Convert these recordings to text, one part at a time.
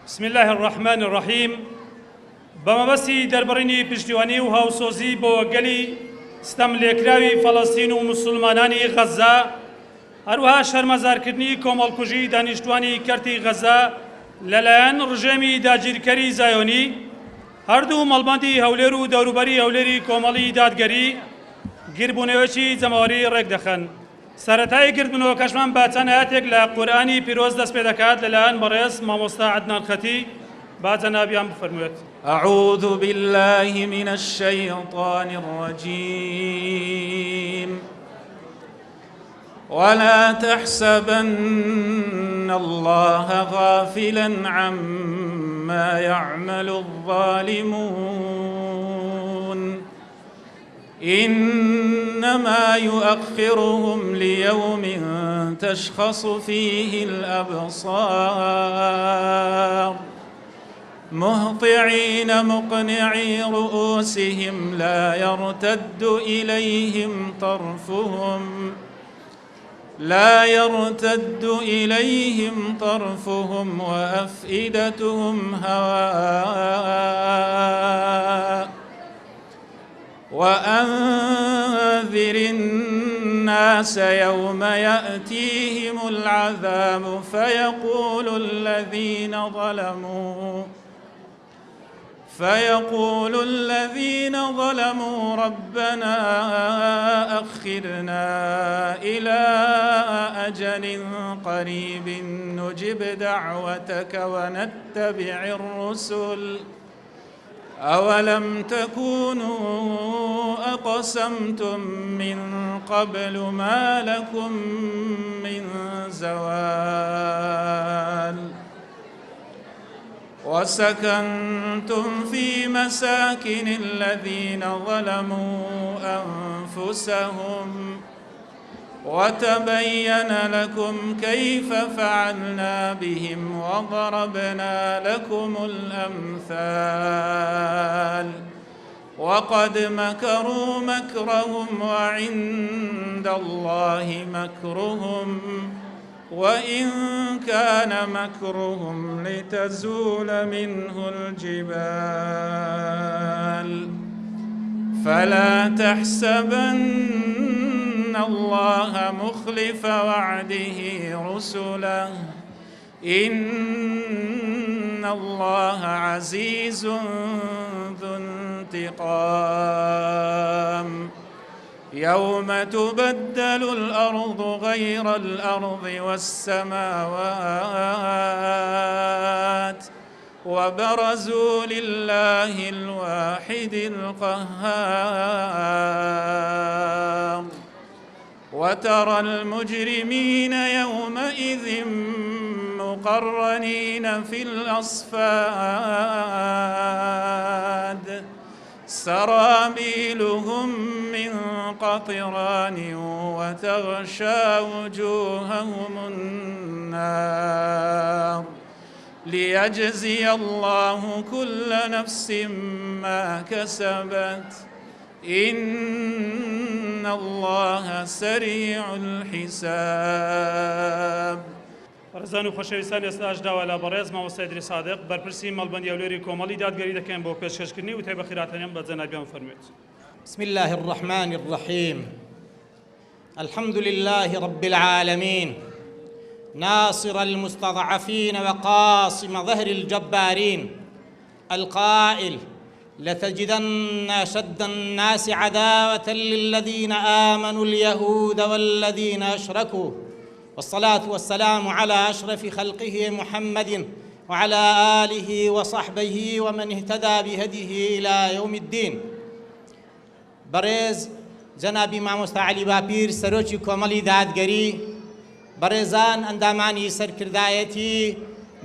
بسم اللە الرحمن الرحیم بە مەبەستی دەربڕینی پشتیوانی و هاوسۆزی بۆ گەلی ستەملێکراوی فەڵەستین و موسڵمانانی غەززە، هەروەها شەرمەزارکردنی کۆمەڵکوژی دانیشتوانی کەرتی غەززە لەلایەن ڕژێمی داگیرکەری زایۆنی، هەردوو مەڵبەندی هەولێر و دەوروبەری هەولێری کۆمەڵی دادگەری گربوونەوەیەکی جەماوەری ڕێکدەخەن. سەرەتای گردبوونەوەکەشمان بە چەند ئایەتێک لە قورئانی پیرۆز دەست پێدەکات لەلایەن بەڕێز مامۆستا عەدنان خەتی با جەنابیان بفەرموێت. أعوذ بالله من الشيطان الرجيم ولا تحسبن الله غافلا عما يعمل الظالمون إنما يؤخرهم ليوم تشخص فيه الأبصار مهطعين مقنعي رؤوسهم لا يرتد إليهم طرفهم لا يرتد إليهم طرفهم وأفئدتهم هواء وأنذر الناس يوم يأتيهم العذاب فيقول الذين ظلموا فيقول الذين ظلموا ربنا أخرنا إلى أجل قريب نجب دعوتك ونتبع الرسل أولم تكونوا أقسمتم من قبل ما لكم من زوال وسكنتم في مساكن الذين ظلموا أنفسهم وتبين لكم كيف فعلنا بهم وضربنا لكم الأمثال وقد مكروا مكرهم وعند الله مكرهم وإن كان مكرهم لتزول منه الجبال فلا تحسبن الله مخلف وعده رسله إن الله عزيز ذو انتقام يوم تبدل الأرض غير الأرض والسماوات وبرزوا لله الواحد القهار وترى المجرمين يومئذ مقرنين في الأصفاد سرابيلهم من قطران وتغشى وجوههم النار ليجزي الله كل نفس ما كسبت إن الله سريع الحساب. بەڕێزان و خۆشەویستان ئێستاش داوا لە بەڕێز مامۆستا ئیدریس سادق بەرپرسی مەڵبەندی هەولێری کۆمەڵی دادگەری دەکەین بۆ پێشکەشکردنی وتەی بەخیرهاتنیان بە جەنابیان فەرموێت. بسم الله الرحمن الرحیم الحمد لله رب العالمین ناصر المستضعفین وقاصم ظهر الجبارین القائل لتجدن أشد الناس عداوة للذين آمنوا اليهود والذين أشركوا والصلاة والسلام على أشرف خلقه محمد وعلى آله وصحبه ومن اهتدى بهديه إلى يوم الدين بەڕێز جەنابی مامۆستا عەلی باپیر سەرۆکی کۆمەڵی دادگەری، بەڕێزان ئەندامانی سەرکردایەتی،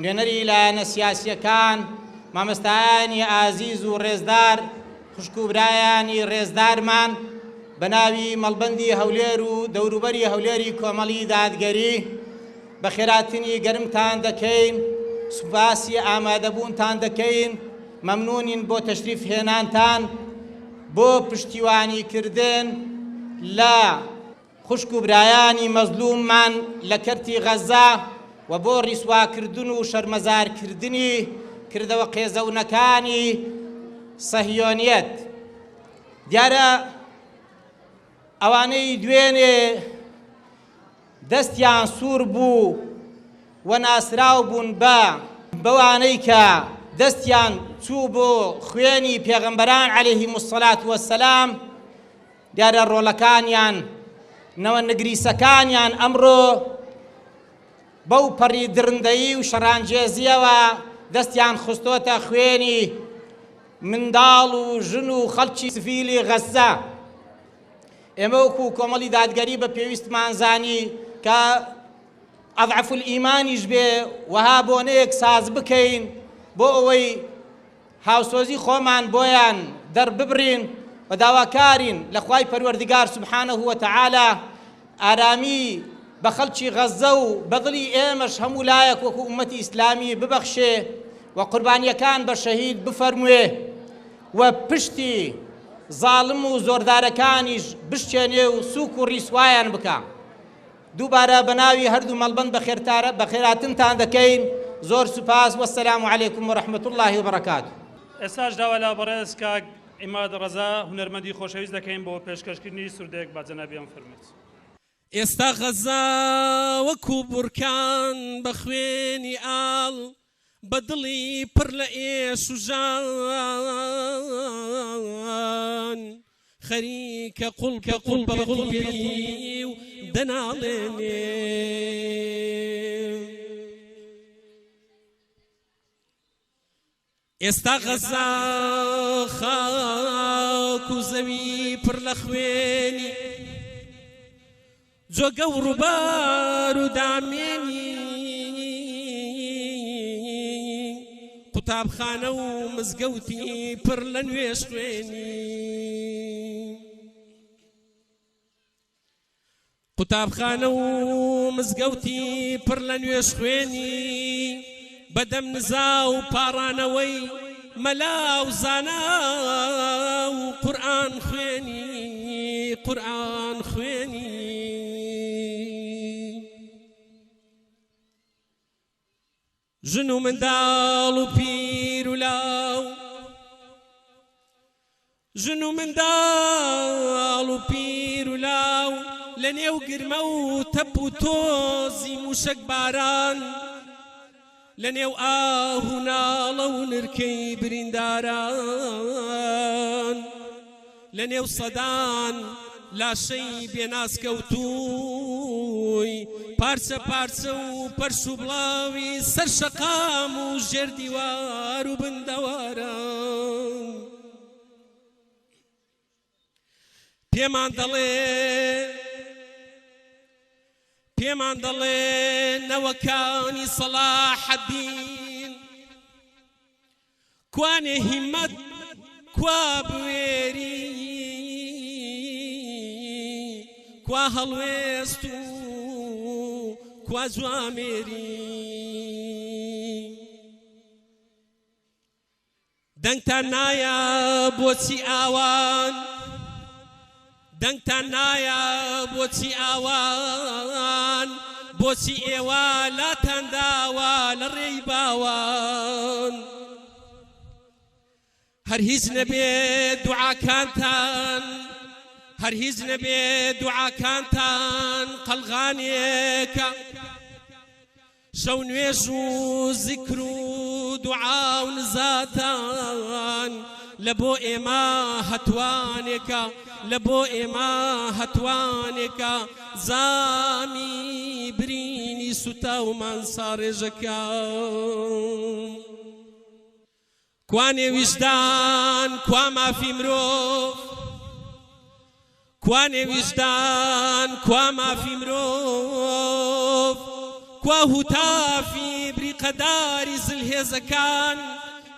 نوێنەری لایەنە سیاسییەکان، مامۆستایانی ئازیز و ڕێزدار، خوشک و برایانی ڕێزدارمان، بە ناوی مەڵبەندی هەولێر و دەوروبەری هەولێری کۆمەڵی دادگەری، بەخێراتنی گەرمتان دەکەین، سوپاسی ئامادەبوونتان دەکەین، مەمنونین بۆ تەشریف هێنانتان بۆ پشتیوانی کردن لە خوشک و برایانی مەزلوممان لە کەرتی غەزە. و بۆ ڕیسواکردن و شەرمەزارکردنی کردەوە قێزەونەکانی سەهیۆنیەت. دیارە ئەوانەی دوێنێ دەستیان سوور بوو و ناسراو بوون بە بەوانەی کە دەستیان چوو بۆ خوێنی پێغەمبەران عەلەیهیم الصلاة والسلام، دیارە ڕۆڵەکانیان نەوە نگریسەکانیان ئەمڕۆ بەو پەڕی دڕندەیی و شەڕانگێزییەوە دەستیان خستۆتە خوێنی منداڵ و ژن و خەڵکی سڤیلی غەززە. ئێمە وەکو کۆمەڵی دادگەری بە پێویستمان زانی کە ئەضعف الئیمانیش بێ وەها بۆنەیەک ساز بکەین بۆ ئەوەی هاوسۆزی خۆمان بۆیان دەرببڕین و داواکارین لە خوای پەروەردگار سبحانه وتعالی ئارامی بە خەڵکی غەززە و بە دڵی ئێمەش هەموو لایەک وەکو ئومەتی ئیسلامی ببەخشێ و قوربانیەکان بە شەهید بفەرموێ و پشتی زاڵم و زۆردارەکانیش بشکێنێ و سوک و ڕیسوایان بکا. دووبارە بە ناوی هەردوو مەڵبەند بەخێراتنتان دەکەین. زۆر سوپاس. والسلام علیکم و رحمة اللە و برکاته. ئێستاش داوا لە بەڕێز کاک عیماد ڕەزا هونەرمەندی خۆشەویست دەکەین بۆ پێشکەشکردنی سرودێک با جەنابیان فەرموێت. ئێستا غەزە وەکو بورکان بە خوێنی ئاڵ بە دڵی پڕ لە ئێش و ژان خەریکە قوڵپە قوڵپی و دەناڵێنێ. ئێستا غەزە خاک و زەوی پڕ لە خوێنی جۆگە و ڕووبار و دامێنی قوتابخانە و مزگەوتی پڕ لە نوێژ خوێنی. قوتابخانە و مزگەوتی پڕ لە نوێژخوێنی، بەدەم نزا و پاڕانەوەی مەلا و زانا و قورئان خوێنی، قورئان خوێنی. ژن و منداڵ و پیر و لاو ژن و منداڵ و پیر و لاو لە نێو گرمە و تەپ و تۆزی موشەک باران لە نێو ئاه و ناڵە و نرکەی برینداران لە نێو سەدان لاشەی بێناز کەوتووی پارچە پارچە و پەرش و بڵاوی سەر شەقام و ژێر دیوار و بن دەواران پێمان دەڵێ پێمان دەڵێ نەوەکانی سەڵاحەدین کوانێ هیمەت کوا بوێری کوا هەڵوێست و کوا جوامێری دەنگتان نایە بۆچی ئاوان دەنگتان نایە بۆچی ئاوان بۆچی ئێوە لاتان داوە لە ڕێی باوان هەر هیچ نەبێ دوعاکانتان هەر هیچ نەبێ دوعاکانتان قەڵغانێکە شەو نوێژ و زیکر و دوعا و نزاتان لە بۆ ئێمە هەتوانێکە لە بۆ ئێمە هەتوانێکە زامی برینی سوتاومان ساڕێژەکە. کوانێ ویژدان کوا مافی مرۆڤ کوانێ ویژدان کوا مافی مرۆڤ کوا هوتافی بریقەداری زلهێزەکان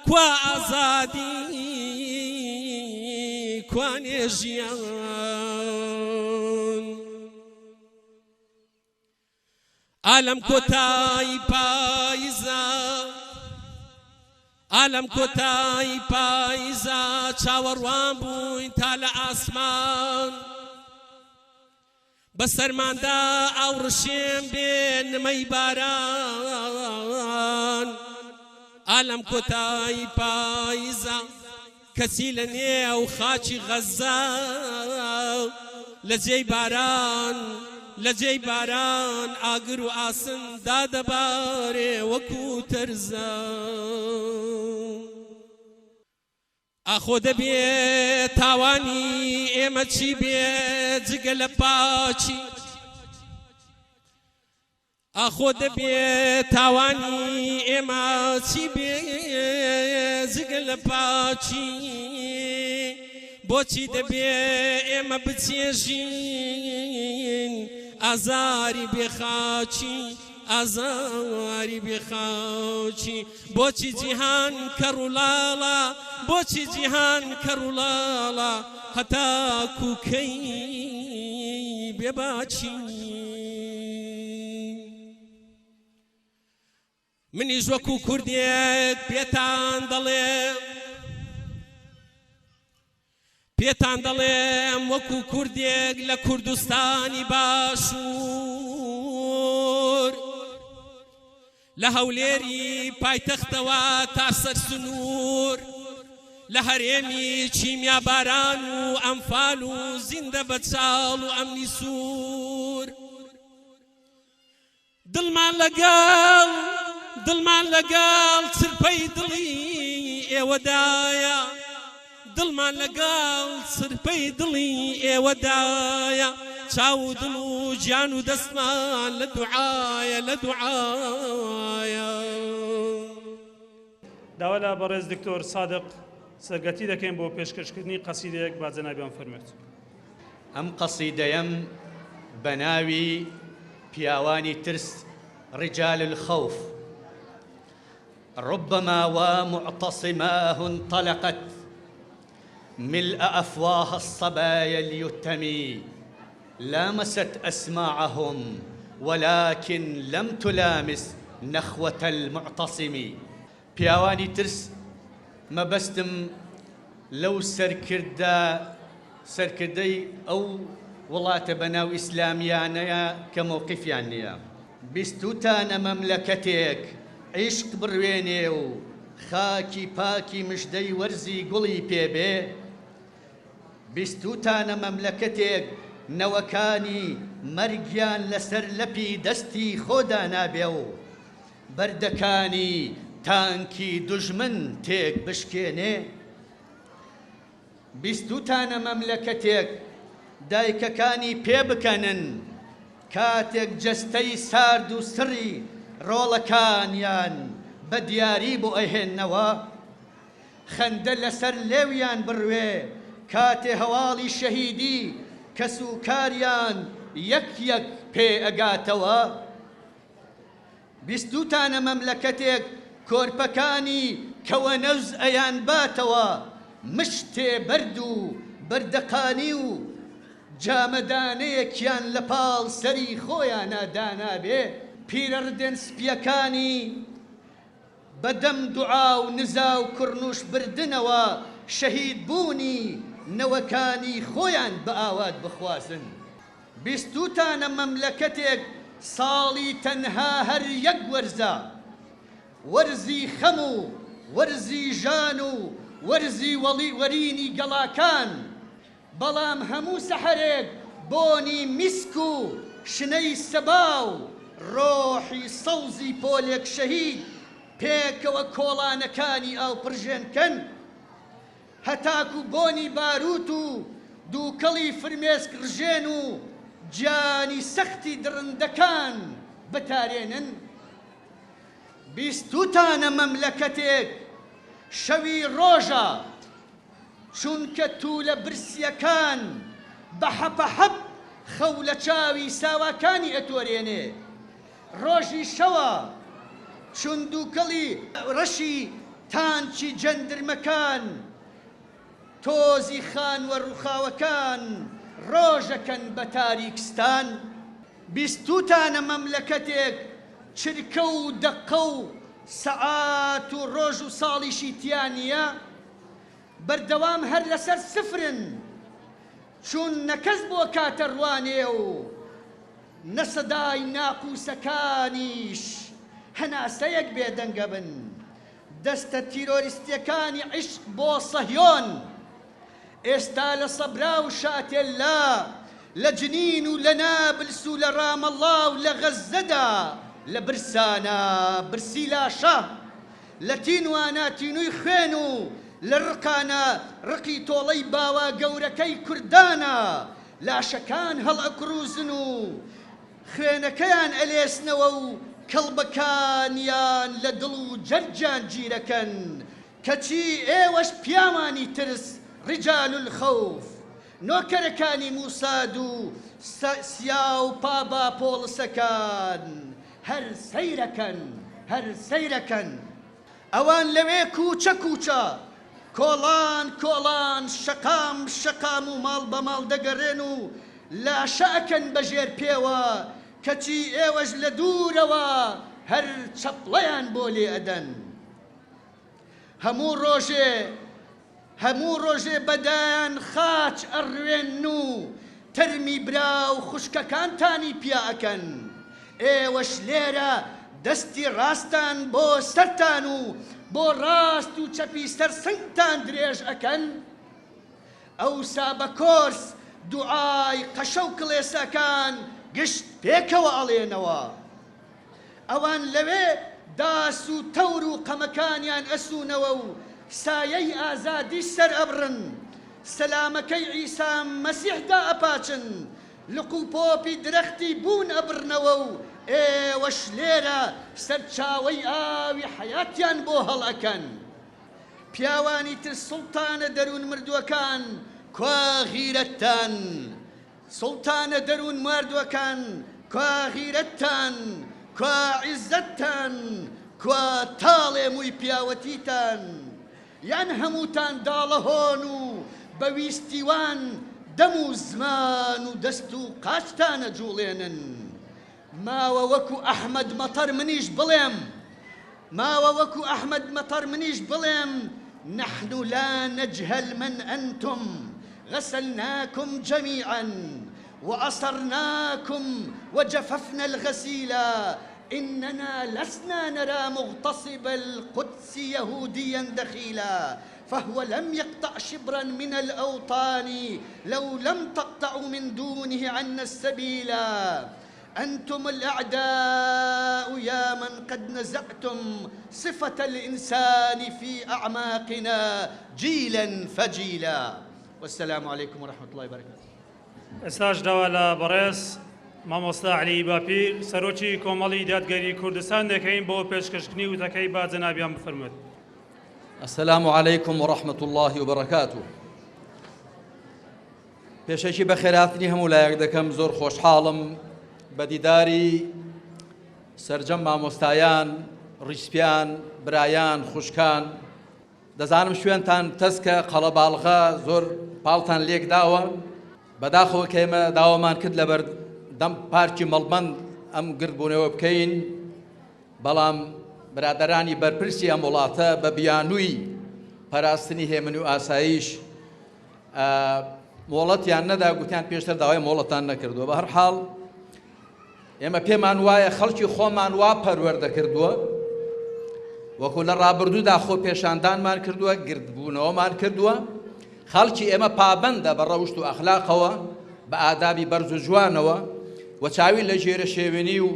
کوا ئازادی کوانێ ژیان. ئا لەم کۆتایی پایزا ئا لەم کۆتایی پایزا چاوەڕوان بووین تا لە ئاسمان. بەسەرماندا ئاوڕشێن بێ نمەی باران ئا لەم کۆتایی پایزە کەچی لە نێو خاکی غەززە لە جێی باران لە جێی باران ئاگر و ئاسن دادەبارێ وەکو تەرزە. ئاخۆ دەبێ تاوانی ئێمە چی بێ جگە لە پاکی؟ ئاخۆ دەبێ تاوانی ئێمە چی بێ جگە لە پاکی؟ بۆچی دەبێ ئێمە بچێژین ئازاری بێ خاکی؟ ئازاری بێ خاکی؟ بۆچی جیهان کەڕ و لاڵە بۆچی جیهان کەڕ و لاڵە هەتاکو کەی بێ باکی منیش وەکو کوردێک پێتان دەڵێم پێتان دەڵێم وەکو کوردێک لە کوردستانی باشوور لە هەولێری پایتەختەوە تا سەر سنوور لە هەرێمی کیمیاباران و ئەنفال و زیندە بەچاڵ و ئەمنی سوور دڵمان لەگەڵ دڵمان لەگەڵ چرپەی دڵی ئێوەدایە دڵمان لەگەڵ چرپەی دڵی ئێوەدایە چاو و دڵ و گیان و دەستمان لە دوعایە لە دوعایە. داوا لە بەڕێز دکتۆر سادق سەرگەتی دەکەین بۆ پێشکەشکردنی قەسیدەیەک با جەنابیان فەرموێت. ئەم قەسیدەیەم بە ناوی پیاوانی ترس رجال الخوف ربما ومعتصماه انطلقت ملء أفواه الصبايا اليتم لامست أسماعهم ولكن لم تلامس نخوة المعتصم پیاوانی ترس مەبەستم لەو سەرکردە سەرکردەی ئەو وڵاتە بەناو ئیسلامیانەیە کە مەوقیفیان نیە. بیستوتانە مەملەکەتێک عیشق بڕوێنێ و خاکی پاکی مژدەی وەرزی گوڵی پێ بێ؟ بیستوتانە مەملەکەتێک نەوەکانی مەرگیان لەسەر لەپی دەستی خۆ دانابێ و بەردەکانی تانکی دوژمن تێک بشکێنێ؟ بیستوتانە مەملەکەتێک دایکەکانی پێ بکەنن کاتێک جەستەی سارد و سڕی ڕۆڵەکانیان بە دیاری بۆ ئەهێننەوە؟ خەندە لەسەر لێویان بڕوێ کاتێ هەواڵی شەهیدی کەسوکاریان یەک یەک پێ ئەگاتەوە؟ بیستوتانە مەملەکەتێک کۆرپەکانی کەوەنەوز ئەیانباتەوە مشتێ بەرد و بەردەقانی و جامەدانەیەکیان لە پاڵ سەری خۆیانا دانابێ، پیرە ڕدێن سپیەکانی بە دەم دوعا و نزا و کڕنوش بردنەوە شەهید بوونی نەوەکانی خۆیان بە ئاوات بخوازن. بیستوتانە مەملەکەتێک ساڵی تەنها هەر یەک وەرزە، وەرزی خەم و وەرزی ژان و وەرزی وەرینی گەڵاکان، بەڵام هەموو سەحەرێک بۆنی میسک و شنەی سەبا و ڕۆحی سەوزی پۆلێک شەهید پێکەوە کۆڵانەکانی ئاوپڕژێن کەن. هەتاکو بۆنی باروت و دووکەڵی فرمێسک ڕژێن و گیانی سەختی دڕندەکان بتارێنن. بیستوتانە مەملەکەتێک شەوی ڕۆژە، چونکە تولە برسیەکان بە حەپە حەپ خەو لە چاوی ساواکانی ئەتۆرێنێ، ڕۆژی شەوە چون دووکەڵی ڕەشی تانکی جەندرمەکان تۆزی خانوە ڕوخاوەکان ڕۆژەکەن بە تاریکستان. بیستوتانە مەملەکەتێک چرکە و دەقە و سەعات و ڕۆژ و ساڵیشی تیا نیە، بەردەوام هەر لەسەر سفرن، چون نە کەس بۆ کاتە ڕوانێ و. نە سەدای ناقوسەکانیش هەناسەیەک بێدەنگەبن. دەستە تیرۆریستیەکانی عیشق بۆ سەهیۆن ئێستا لە سەبرا و شاتێللا، لە جنین و لە نابلس و لە ڕامەڵڵا و لە غەززەدا لە برسانا برسی لاشە، لە تینوانا تینووی خوێن و لە ڕقانا ڕقی تۆڵەی باوا گەورەکەی کوردانە، لاشەکان هەڵئەکڕوزن و خوێنەکەیان ئەلێسنەوە و کەڵبەکانیان لە دڵ و جەرگیان گیرەکەن، کەچی ئێوەش پیاوانی ترس، رجال الخوف، نۆکەرەکانی موساد و سیا و پابا پۆڵسەکان هەر سەیرەکەن، هەر سەیرەکەن. ئەوان لەوێ کوچە کوچە، کۆڵان کۆڵان، شەقام شەقام و ماڵ بە ماڵ دەگەڕێن و لاشە ئەکەن بە ژێر پێوە، کەچی ئێوەش لە دوورەوە هەر چەپڵەیان بۆ لێ ئەدەن. هەموو ڕۆژێ هەموو ڕۆژێ بە دایان خاچ ئەڕوێنن و تەرمی برا و خوشکەکانتانی پیا ئەکەن، ئێوەش لێرە دەستی ڕاستان بۆ سەرتان و بۆ ڕاست و چەپی سەر سنگتان درێژ ئەکەن؟ ئەوسا بە کۆرس دوعای قەشە و کڵێساکان گشت پێکەوە ئەڵێنەوە. ئەوان لەوێ داس و تەور و قەمەکانیان ئەسوونەوە و سایەی ئازادیش سەر ئەبڕن، سەلامەکەی عیسا مەسیح دائەپاچن، لق و پۆپی درەختی بوون ئەبڕنەوە و ئێوەش لێرە سەرچاوەی ئاوی حەیاتیان بۆ هەڵئەکەن. پیاوانی تر سوڵتانە دەروون مردووەکان کوا غیرەتتان؟ سوڵتانە دەروون ماردوەکان کوا غیرەتتان کوا عیزەتتان کوا تاڵێ موی پیاوەتیتان یان هەمووتان داڵەهۆن و بە ویستیوان دەم و زمان و دەست و قاچتان ئەجوڵێنن ماوە وەکو ئەحمەد مەتەر منیش بڵێم ماوە وەکو ئەحمەد مەتەر منیش بڵێم نحن لا نجهل من انتم غسلناکم جمیعا وعصرناکم وجففنا الغسیل اننا لسنا نرى مغتصب القدس يهوديا دخيلا فهو لم يقطع شبرا من الأوطان لو لم تقطعوا من دونه عنا السبيل أنتم الأعداء يا من قد نزعتم صفة الإنسان في أعماقنا جيلا فجيلا والسلام عليكم ورحمة الله وبركاته ئێستاش داوا لە بەڕێز مامۆستا عەلی باپیر سەرۆکی کۆمەڵی دادگەری کوردستان دەکەین بۆ پێشکەشکردنی وتەکەی با جەنابیان بفەرموێت. السلام علیکم و رحمة اللە و بەرەکاته. پێشەکی بەخێرهاتنی هەموو لایەک دەکەم زۆر خۆشحاڵم بە دیداری سەرجەم مامۆستایان ڕیسپیان برایان خوشکان دەزانم شوێنتان تەسکە قەڵەباڵغە زۆر پاڵتان لێک داوە بەداخەوە کە ئێمە داوامان کرد لەبەر دەم پارکی مەڵبەند ئەم گردبوونەوە بکەین بەڵام برادەرانی بەرپرسی ئەم وڵاتە بە بیانووی پاراستنی هێمن و ئاسایش مۆڵەتیان نەدا گوتیان پێشتر داوای مۆڵەتان نەکردووە بە هەر حاڵ ئێمە پێمان وایە خەڵکی خۆمان وا پەروەردە کردووە وەکو لە ڕابردوودا خۆ پێشاندانمان کردووە گردبوونەوەمان کردووە خەڵکی ئێمە پابەندە بە ڕەوشت و ئەخلاقەوە بە ئادابی بەرز و جوانەوە و چاوی لە ژێرە شێوێنی و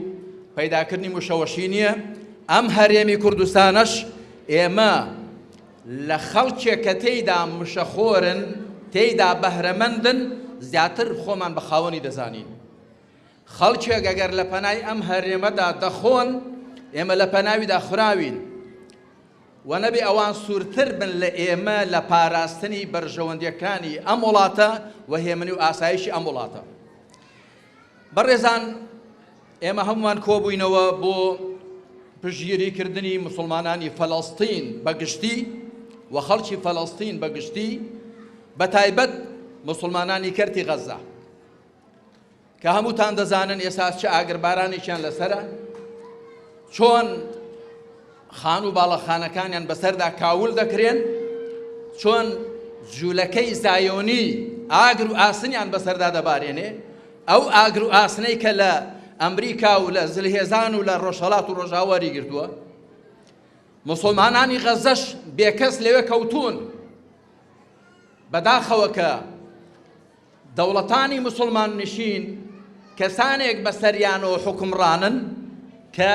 پەیداکردنی مشەوەشی نییە ئەم هەرێمی کوردستانەش ئێمە لە خەڵکێک کە تێیدا مشەخۆرن تێیدا بەهرەمەندن زیاتر خۆمان بە خاوەنی دەزانین خەڵکێک ئەگەر لە پەنای ئەم هەرێمەدا دەخۆن، ئێمە لە پەناویدا خوراوین و نەبێ ئەوان سوورتر بن لە ئێمە لە پاراستنی بەرژەوەندییەکانی ئەم وڵاتە و هێمنی و ئاسایشی ئەم وڵاتە. بەڕێزان ئێمە هەمووان کۆبووینەوە بۆ پشتگیریکردنی مسوڵمانانی فەلەستین بە گشتی و خەڵکی فەلەستین بە گشتی بە تایبەت مسوڵمانانی کەرتی غەزە. کە هەمووتان دەزانن ئێستا چ ئاگربارانێکیان لەسەرە چۆن خان و باڵەخانەکانیان بەسەردا کاول دەکرێن چۆن جوولەکەی زایۆنی ئاگر و ئاسنیان بەسەردا دەبارێنێ ئەو ئاگر و ئاسنەی کە لە ئەمریکا و لە زلهێزان و لە ڕۆژهەڵات و ڕۆژاوا وەریگرتووە. موسڵمانانی غەزەش بێکەس لەوێ کەوتوون. بەداخەوە کە دەوڵەتانی موسڵمان نشین کەسانێک بەسەریانەوە حوکمڕانن کە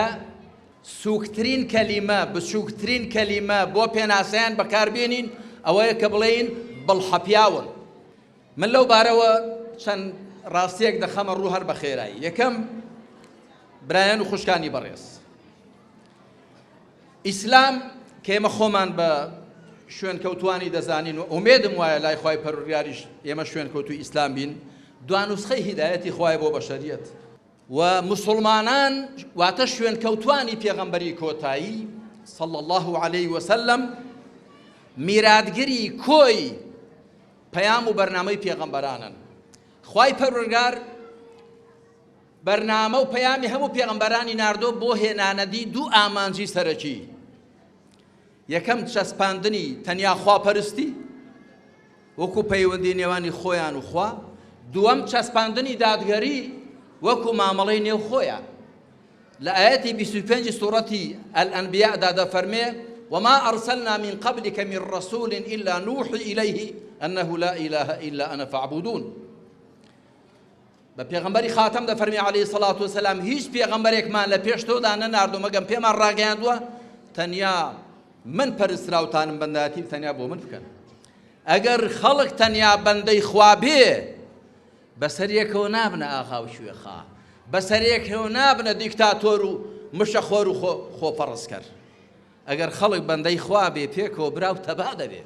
سووکترین کەلیمە، بچووکترین کەلیمە بۆ پێناسەیان بەکاربێنین ئەوەیە کە بڵێین بڵحەپیاون. من لەو بارەوە چەند ڕاستییەک دەخەمە ڕوو هەر بە خێرایی. یەکەم، برایان و خوشکانی بەڕێز، ئیسلام کە ئێمە خۆمان بە شوێنکەوتوانی دەزانین و ئومێدم وایە لای خوای پەروەردگاریش ئێمە شوێنکەوتوی ئیسلام بین، دوانوسخەی هیدایەتی خوایە بۆ بەشەریەت. و موسڵمانان واتە شوێنکەوتوانی پێغەمبەری کۆتایی صلی اللە علیه وسلم میراتگری کۆی پەیام و بەرنامەی پێغەمبەرانن. خوای پەروەردگار بەرنامە و پەیامی هەموو پێغەمبەرانی ناردۆ بۆ هێنانەدی دوو ئامانجی سەرەکی، یەکەم چەسپاندنی تەنیا خواپەرستی وەکو پەیوەندی نێوانی خۆیان و خوا، دووەم چەسپاندنی دادگەری وەکو مامەڵەی نێو خۆیان. لە ئایەتی 25 سوڕەتی الانبیاء دا دەفەرمێ وما ارسلنا من قبلك من رسول الا نوحي اليه انه لا اله الا انا فاعبدون. بە پێغەمبەری خاتەم دەفەرمی عەلەیهی سەڵات وسەلام هیچ پێغەمبەرێکمان لە پێش تۆدا نەناردوو مەگەم پێمان ڕاگەیاندووە تەنیا من پەرستراوتانم بەندایەتی تەنیا بۆ من بکەن. ئەگەر خەڵک تەنیا بەندەی خوا بێ بەسەر یەکەوە نابنە ئاغا و کوێخا، بەسەر یەکەوە نابنە دیکتاتۆر و مشەخۆر و خۆفەڕزکەر. ئەگەر خەڵک بەندەی خوا بێ پێکەوە برا و تەبا دەبێ.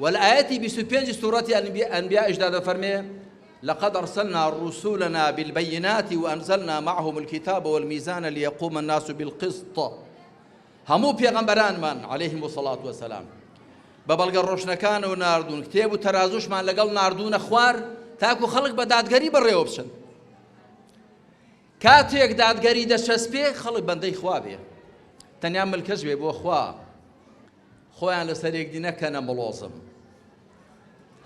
وە لە ئایەتی 25 سوڕەتی ئەنبیائیشدا دەفەرمێ لقد أرسلنا رسلنا بالبينات وأنزلنا معهم الكتاب والميزان ليقوم الناس بالقسط. هەموو پێغەمبەرانمان علیهم الصلاة والسلام بە بەڵگە ڕۆشنەکانەوە ناردوون، کتێب و تەرازوشمان لەگەڵ ناردوونە خوار تاکو خەڵک بە دادگەری بەڕێوە بچن. کاتێک دادگەری دەچەسپێ خەڵک بەندەی خوا بێ، تەنیا ملکەچ بێ بۆ خوا، خۆیان لەسەر یەکدی نەکەنە مڵۆزم،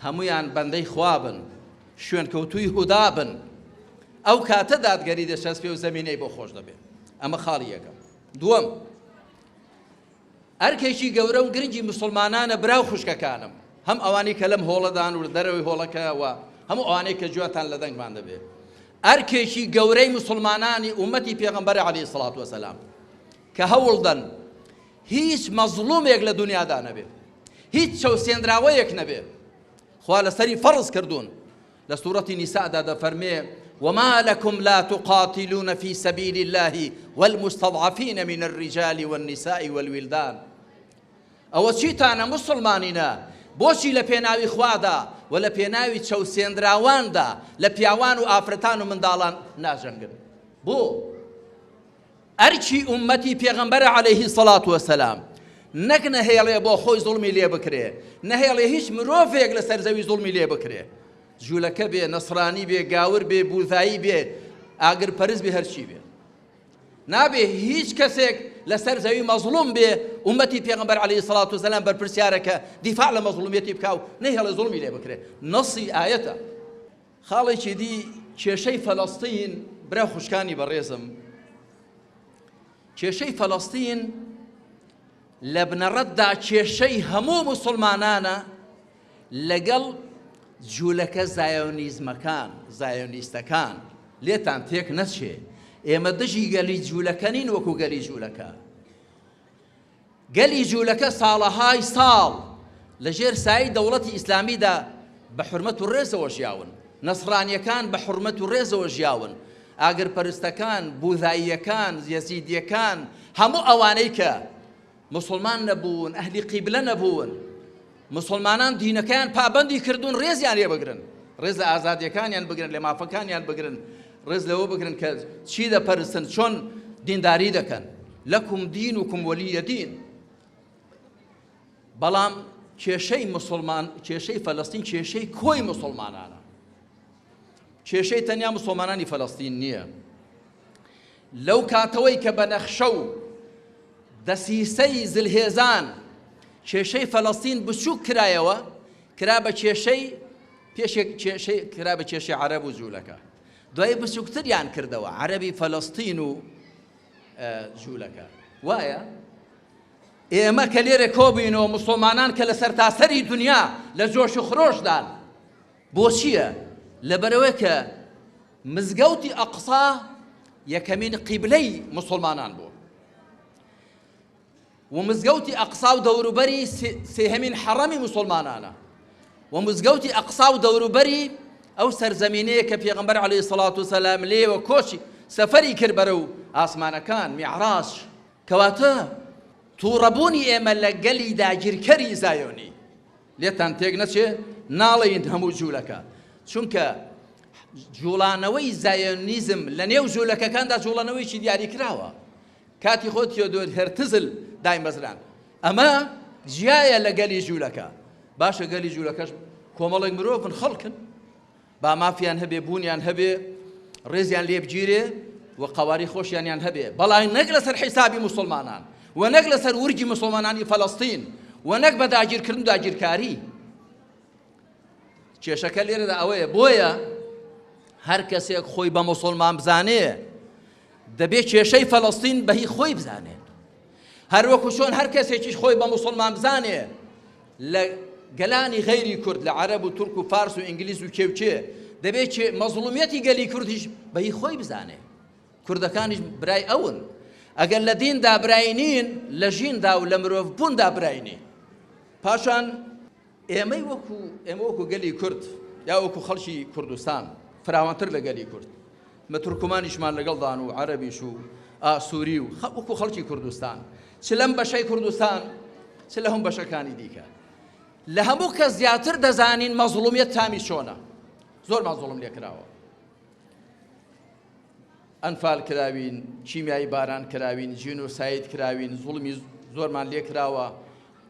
هەمویان بەندەی خوا بن، شوێنکەوتووی هودا بن، ئەو کاتە دادگەری دەچەسپێ و زەمینەی بۆ خۆش دەبێ. ئەمە خاڵی یەکەم. دووەم، ئەرکێکی گەورە و گرنگی موسڵمانانە برا و خوشکەکانم، هەم ئەوانەی کە لەم هۆڵەدان و لە دەرەوەی هۆڵەکە و هەموو ئەوانەی کە گوێتان لە دەنگمان دەبێت، ئەرکێکی گەورەی موسڵمانانی ئومەتی پێغەمبەر عەلەیهی سڵات وەسەلام کە هەوڵدەن هیچ مەزڵومێک لە دنیادا نەبێت، هیچ چەوسێنراوەیەک نەبێت، خوا لەسەری فەرز کردوون. لە سورەتی نیساءدا دەفەرمێ، وما لکم لا تقاتلون فی سبیل اللە والمستضعفین من الرجال والنساء والولدان. ئەوە چیتانە موسڵمانینە بۆچی لە پێناوی خوادا و لە پێناوی چەوسێنراواندا لە پیاوان و ئافرەتان و منداڵان ناجەنگن؟ بۆ؟ ئەرکی ئوممەتی پێغەمبەرە عەلەیهی سەڵات وەسەلام نەک نەهێڵێ بۆ خۆی زوڵمی لێ بکرێ، نەهێڵێ هیچ مرۆڤێک لەسەر زەوی زوڵمی لێ بکرێ، جولەکە بێ، نەسرانی بێ، گاور بێ، بوزایی بێ، ئاگرپەرست بێ، هەرچی بێ. نابێ هیچ کەسێک لەسەر زەوی مەزڵوم بێ، ئوممەتی پێغەمبەر عەلەیهی سەڵات وەسەلام بەرپرسیارە کە دیفاع لە مەزڵومیەتی بکا و نەیهێڵێ زوڵمی لێ بکرێ. نەسی ئایەتە. خاڵێکی دی کێشەی فەلەستین برا خوشکانی بەڕێزم کێشەی فەلەستین لە بنەڕەتدا کێشەی هەموو موسڵمانانە لەگەڵ جوولەکە زایۆنیزمەکان زایۆنیستەکان لێتان تێک نەچێ ئێمە دژی گەلی جوولەکە نین وەکو گەلی جوولەکە گەلی جوولەکە ساڵەهای ساڵ لە ژێر سایەی دەوڵەتی ئیسلامیدا بە حورمەت و ڕێزەوە ژیاون، نەسڕانییەکان بە حورمەت و ڕێزەوە ژیاون، ئاگرپەرستەکان، بوزاییەکان، یەزیدییەکان، هەموو ئەوانەی کە موسڵمان نەبوون، ئەهلی قیبلە نەبوون، موسڵمانان دینەکەیان پابەندی کردوون، ڕێزیان لێ بگرن، ڕێز لە ئازادییەکانیان بگرن، لە مافەکانیان بگرن، ڕێز لەوە بگرن کە چی دەپەرستن، چۆن دینداری دەکەن، لەکم دینکم وەلیە دین. بەڵام کێشەی موسڵمان، کێشەی فەلەستین کێشەی کۆی موسڵمانانە، کێشەی تەنیا موسڵمانانی فەلەستین نییە. لەو کاتەوەی کە بە نەخشە و دەسیسەی زلهێزان کێشەی فەلەستین بچووک کرایەوە، کرا بە کێشەی پێشێک کێشەی کرا بە کێشەی عەرەب و جوولەکە. دوای بچووکتریان کردەوە عەرەبی فەلەستین و جوولەکە وایە ئێمە کە لێرە کۆبووینەوە موسڵمانان کە لە سەرتاسەری دنیا لە جۆش و خرۆشدان بۆچییە؟ لەبەرئەوەی کە مزگەوتی ئەقسا یەکەمین قیبلەی موسڵمانان بوو و مزگەوتی ئەقسا و دەوروبەری سێهەمین حەڕەمی موسڵمانانە و مزگەوتی ئەقسا و دەوروبەری ئەو سەرزەمینەیە کە پێغەمبەر عەلەیهی سەڵات و سەلام لێوە کۆچی سەفەری کرد بەرەو ئاسمانەکان میعراج کەواتە تووڕەبوونی ئێمە لە گەلی داگیرکەری زایۆنی لێتان تێک نەچێ ناڵێین هەموو جوولەکە چونکە جوڵانەوەی زایۆنیزم لە نێو جوولەکەکاندا جوڵانەوەیکی دیاریکراوە کاتی خۆ تیۆدۆر هێرتزل دایمەزران ئەمە جیایە لە گەلی جوولەکە باشە گەلی جوولەکەش کۆمەڵێک مرۆڤن خەڵکن با مافیان هەبێ بوونیان هەبێ ڕێزیان لێ بگیرێ و قەواری خۆشیانیان هەبێ بەڵام نەک لەسەر حیسابی موسڵمانان و نەک لەسەر ورگی موسڵمانانی فەلەستین و نەک بە داگیرکردن و داگیرکاری کێشەکە لێرەدا ئەوەیە بۆیە هەر کەسێک خۆی بە موسڵمان بزانێ دەبێ کێشەی فەلەستین بەهی خۆی بزانێت هەروەکو چۆن هەر کەسێکیش خۆی بە موسڵمان بزانێ لە گەلانی غەیری کورد لە عەرەب و تورک و فارس و ئینگلیز و کێ و کێ دەبێ کێ مەزڵومیەتی گەلی کوردیش بە هی خۆی بزانێ کوردەکانیش برای ئەون ئەگەر لە دیندا برای نین لە ژیندا و لە مرۆڤبووندا برای نین پاشان ئێمەی وەکو ئێمە وەکو گەلی کورد یا وەکو خەڵکی کوردستان فراوانتر لە گەلی کورد مە تورکمانیشمان لەگەڵدان و عەرەبیش و ئاسووری و وەکو خەڵکی کوردستان چ لەم بەشەی کوردستان چ لە هەم بەشەکانی دیکە لە هەموو کەس زیاتر دەزانین مەزڵومیەت تامی چۆنە زۆرمان زوڵم لێکراوە ئەنفال کراوین کیمیایی باران کراوین جینۆساید کراوین زوڵمی زۆرمان لێکراوە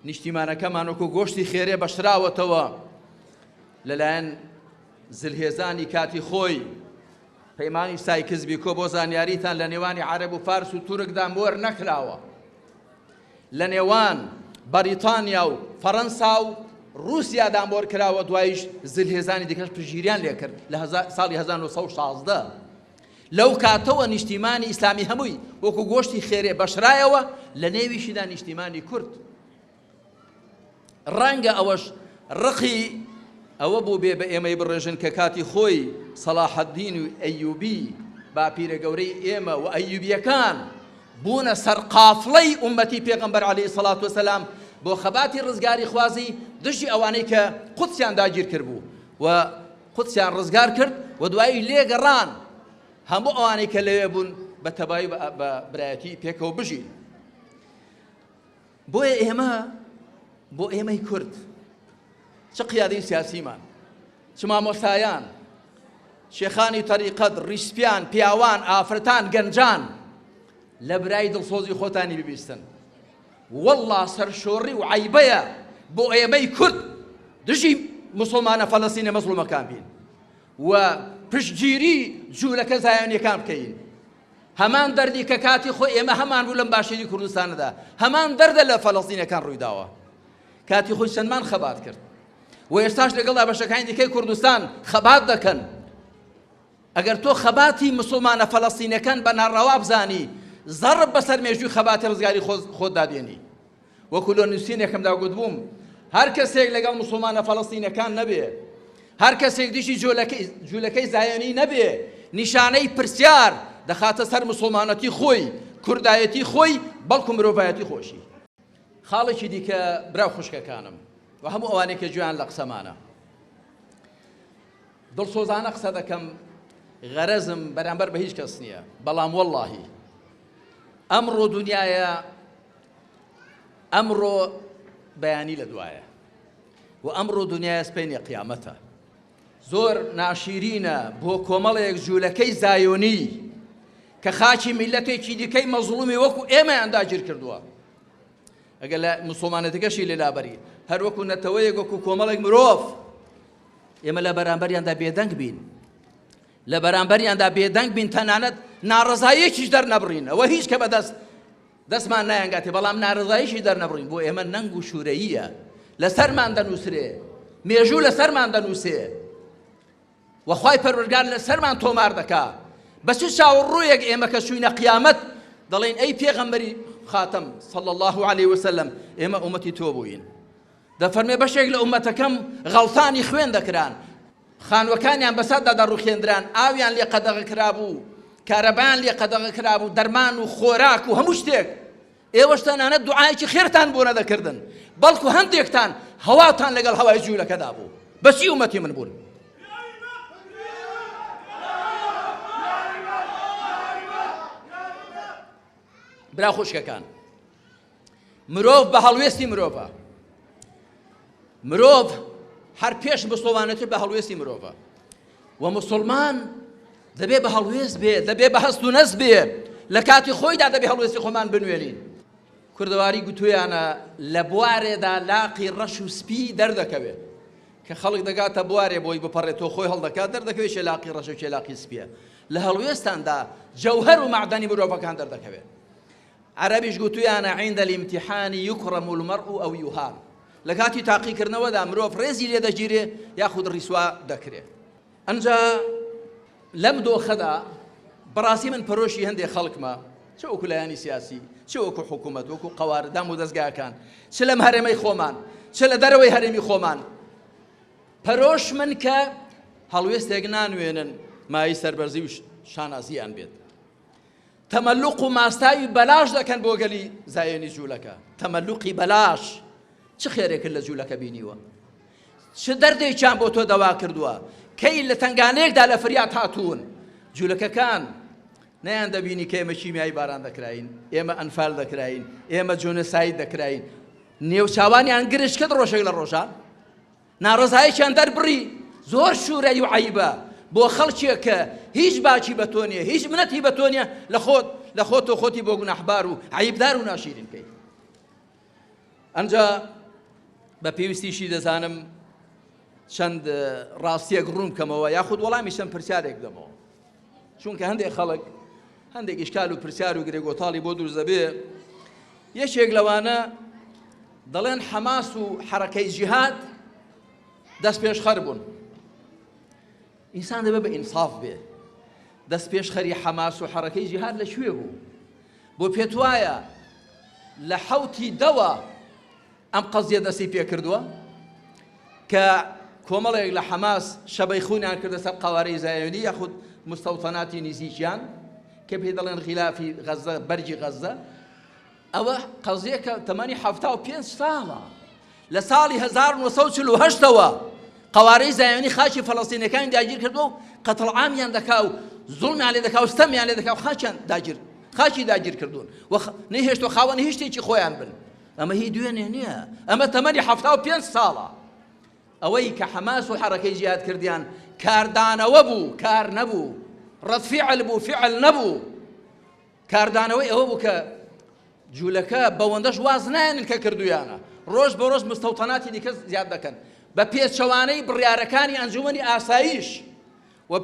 نیشتیمانەکەمان وەکو گۆشتی خێرێ بەشراوەتەوە لەلایەن زلهێزانی کاتی خۆی پەیمانی سایکس بیکۆ بۆ زانیاریتان لە نێوانی عەرەب و فارس و تورکدا مۆر نەکراوە لە نێوان بەریتانیا و فەرەنسا و ڕووسیادا مۆر کراوە دوایش زلهێزانی دیکەش پشتگیریان لێکرد لە ساڵی 1916 لەو کاتەوە نیشتیمانی ئیسلامی هەمووی وەکو گۆشتی خێرێ بەشرایەوە لە نێویشیدا نیشتیمانی کورد ڕەنگە ئەوەش ڕقی ئەوە بووبێ بە ئێمەی بڕێژن کە کاتی خۆی سەڵاحەدین و ئەیوبی باپیرە گەورەی ئێمە و ئەیوبیەکان بوونە سەرقافڵەی ئومەتی پێغەمبەر عەلەیهی سەڵات وسەلام بۆ خەباتی ڕزگاری خوازی دژی ئەوانەی کە قودسیان داگیر کردبوو و قودسیان ڕزگار کرد و دوایی لێگەڕان هەموو ئەوانەی کە لەوێ بوون بە تەبایی بە برایەتی پێکەوە بژین. بۆیە ئێمە بۆ ئێمەی کورد چ قیادەی سیاسیمان چ مامۆستایان شێخانی تەریقەت ڕیسپیان پیاوان ئافرەتان گەنجان لە برای دڵسۆزی خۆتانی ببیستن والله سەرشۆڕی و عیبەیە بۆ ئێمەی کورد دژی مسلمانە فەلەستینە مەزڵومەکان بین و پشتگیری جوولەکە زایۆنیەکان بکەین هەمان دەردی کە کاتی خۆی ئێمە هەمان بوو لەم باشوری کوردستانەدا هەمان دەردە لە فەلەستینەکان ڕوویداوە کاتی خۆی چەندمان خەبات کرد و ئێستاش لەگەڵ بەشەکانی دیکەی کوردستان خەبات دەکەن ئەگەر تۆ خەباتی مسلمانە فەلەستینەکان بە ناڕەوا بزانی زەڕب بەسەر مێژووی خەباتی ڕزگاری خۆتدا دێنی وەکو لە نووسینێکمدا گوتبووم هەر کەسێک لەگەڵ موسڵمانە فەڵەستینەکان نەبێ، هەر کەسێک دژی جوولەکەی زایۆنی نەبێ، نیشانەی پرسیار دەخاتە سەر موسڵمانەتی خۆی، کوردایەتی خۆی، بەڵکو مرۆڤایەتی خۆشی. خاڵێکی دیکە برا و خوشکەکانم و هەموو ئەوانەی کە گوێیان لە قسەمانە، دڵسۆزانە قسە دەکەم، غەرەزم بەرامبەر بە هیچ کەس نییە، بەڵام وەڵڵاهی ئەمڕۆ دونیایە ئەمڕۆ بەیانی لە دوایە و ئەمڕۆ دنیای سپەینێ قیامەتە زۆر ناشیرینە بۆ کۆمەڵێک جوولەکەی زایۆنی کە خاکی میلەتێکی دیکەی مەزڵومی وەکو ئێمەیان داگیر کردووە ئەگەر لە مسلمانەتەکەشی لێ لابەری هەر وەکو نەتەوەیەک وەکو کۆمەڵێک مرۆڤ ئێمە لە بەرامبەریاندا بێدەنگ بین لە بەرامبەریاندا بێدەنگ بین تەنانەت ناڕەزاییەکیش دەرنەبڕین ئەوە هیچ کە بەدەست دەستمان نایانگاتێ بەڵام نارەزاییشی دەرنەبڕین بۆ ئێمە نەنگ و شوورەییە لەسەرمان دەنووسرێ مێژوو لەسەرمان دەنووسێ. و خوای پەروەردگار لەسەرمان تۆمار دەکا. بە چ چاو و ڕوویەک ئێمە کە چووینە قیامەت دەڵێین ئەی پێغەمبەری خاتەم صلی اللە علیه وسلم ئێمە ئومەتی تۆ بووین. دەفەرمێ بەشێک لە ئومەتەکەم غەڵتانی خوێن دەکران، خانووەکانیان بەسەردا دەڕوخێندران، ئاویان لێ قەدەغە کرابوو، کارەبایان لێ قەدەغە کرابوو، دەرمان و خۆراک و هەموو شتێک. ئێوەش تەنانەت دوعایەکی خێرتان بۆ نەدەکردن، بەڵکو هەندێکتان هەواتان لەگەڵ هەوای جوولەکەدا بوو. بەچی ئومەتی من بوون؟ برا خوشکەکان مرۆڤ بە هەڵوێستی مرۆڤە مرۆڤ هەر پێش مسلمانەتی بە هەڵوێستی مرۆڤە و مسلمان دەبێ بە هەڵوێست بێ دەبێ بە هەست و نەست بێ لە کاتی خۆیدا دەبێ هەڵوێستی خۆمان بنوێنین کوردەواری گوتویانە لە بوارێدا لاقی ڕەش و سپی دەردەکەوێت کە خەڵک دەگاتە بوارێ بۆی بپەڕێتەوە خۆی هەڵدەکات دەردەکەوێت کێ لاقی ڕەشە کێ لاقی سپیە لە هەڵوێستاندا جەوهەر و مەعدەنی مرۆڤەکان دەردەکەوێت عەرەبیش گوتویانە عند الامتحان یکرم المرء او یهان لە کاتی تاقیکردنەوەدا مرۆڤ ڕێزی لێ دەگیرێ یاخود ڕیسوا دەکرێ ئەنجا لەم دۆخەدا بەڕاستی من پەرۆشی هەندێک خەڵکمە چ وەکو لایەنی سیاسی چ وەکو حکوومەت وەکو قەوارە دام و دەستگاکان چ لەم هەرێمەی خۆمان چ لە دەرەوەی هەرێمی خۆمان پەرۆش من کە هەڵوێستێک نانوێنن مای سەربەرزی و شانازیان بێت تەمەلوق و ماستاوی بەلاش دەکەن بۆ گەلی زایۆنی جوولەکە تەمەلوقی بەلاش چ خێرێکت لە جوولەکە بینیوە چ دەردێکیان بۆ تۆ دەوا کردووە کەی لە تنگانەیەکدا لە فریات هاتوون جوولەکەکان نیان دەبینی کە ئێمە کیمیایی باران دەکراین ئێمە ئەنفال دەکراین ئێمە جۆنەساید دەکراین نێوچاوانیان گرژ کرد ڕۆژێک لە ڕۆژان ناڕەزایەکیان دەربڕی، زۆر شورەیی و عەیبە بۆ خەڵکێک کە هیچ باکی بە تۆ نیە، هیچ منەتی بە تۆ نیە، لە خۆت لە خۆت تۆ خۆتی بۆ گوناحبار و عەیبدار و ناشیرین کەی. ئەنجا بە پێویستیشی دەزانم چەند ڕاستیەک ڕوون بکەمەوە یاخود وەڵامی چەند پرسیارێک بدەمەوە. چونکە هەندێک خەڵک هەندێک ئیشکال و پرسیار و گرێگۆتاڵی بۆ دروست دەبێ یەکێک لەوانە دەڵێن حەماس و حەرەکەی جیهاد دەست پێشخەر بوون ئینسان دەبێ بە ئینساف بێ دەست پێشخەری حەماس و حەرەکەی جیهاد لە کوێ بوو بۆ پێت وایە لە حەوتی دەوە ئەم قەزیە دەستی پێکردووە کە کۆمەڵێک لە حەماس شەبەی خونیان کردە سەر قەوارەی زایۆنی یاخود مستەوتەناتی نزیکیان کە پێی دەڵێن غیلافی غەزە بەرگی غەزە ئەوە قەزیەکە تەمەنی 75 ساڵە لە ساڵی 1948ەوە قەوارەی زایۆنی خاکی فەلەستینەکانی داگیر کردووە و قەتڵ عامیان دەکا و زوڵمیان لێ دەکا و ستەمیان لێ دەکا و خاکیان داگیر خاکی داگیر کردوون و نەیهێشتووە خاوەنی هیچ شتێکی خۆیان بن ئەمە هی دوێنێ نییە ئەمە تەمەنی 75 ساڵە ئەوەی کە حەماس و حەرەکەی جیهاد کردیان کاردانەوە بوو کار نەبوو ڕەد فعل بوو فعل نەبوو کاردانەوەی ئەوە بوو کە جوولەکە بەوەندەش واز نایەنن کە کردویانە ڕۆژ بە ڕۆژ مستەوتەناتی دیکە زیاد دەکەن بە پێچەوانەی بڕیارەکانی ئەنجومەنی ئاسایش و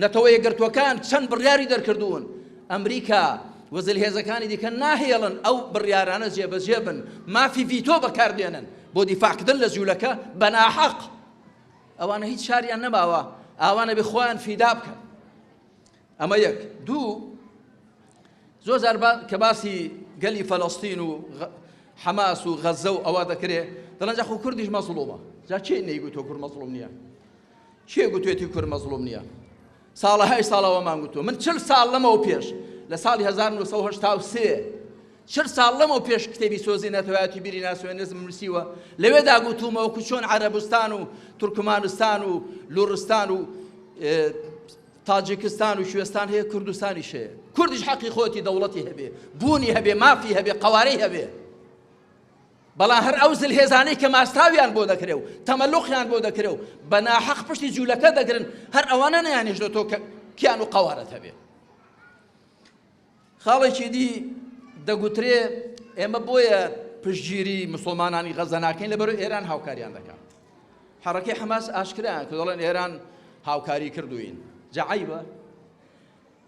نەتەوە یەکگرتووەکان چەند بڕیاری دەرکردوون، ئەمریکا و زلهێزەکانی دیکە ناهێڵن ئەو بڕیارانە جێبەجێ بن، مافی ڤیتۆ بەکاردێنن بۆ دیفاعکردن لە جوولەکە بە ناحەق. ئەوانە هیچ شاریان نەماوە ئاوا نەبێ خۆیان فیدا بکەن. ئەمە یەک. دوو، زۆر جار کە باسی گەلی فەلەستین و حەماس و غەزە و ئەوە دەکرێ دەڵێن جا خۆ کوردیش مەزڵومە. جا کێ نەیگوتووە کورد مەزڵوم نییە؟ کێ گوتوێتی کورد مەزڵوم نییە؟ ساڵەهای ساڵ ئەوەمان گوتووە. من چل ساڵ لەمەو پێش لە ساڵی 1983 چل ساڵ لەمەو پێش کتێبی سۆزی نەتەوایەتی بیری ناسیۆنیزم نووسیوە، لەوێدا گوتوومە وەکو چۆن عەرەبستان و تورکمانستان و لوڕستان و تاجیکستان و کوێستان هەیە کوردستانیش هەیە. کوردیش حەقی خۆیەتی دەوڵەتی هەبێ، بوونی هەبێ، مافی هەبێ، قەوارەی هەبێ. بەڵام هەر ئەو زلهێزانەی کە ماستاویان بۆ دەکرێ و تەمەلوقیان بۆ دەکرێ و بە ناحەق پشتی جوولەکە دەگرن هەر ئەوانە نەیانهێشتووە تۆ کە کیان و قەوارەت هەبێ. خاڵێکی دی دەگوترێ ئێمە بۆیە پشتگیری مسلمانانی غەزە ناکەین لەبەرو ئێران هاوکاریان دەکات. حەڕەکەی حەماس ئاشکرایان کە دەڵێن ئێران هاوکاری کردوین. جا عەیبە؟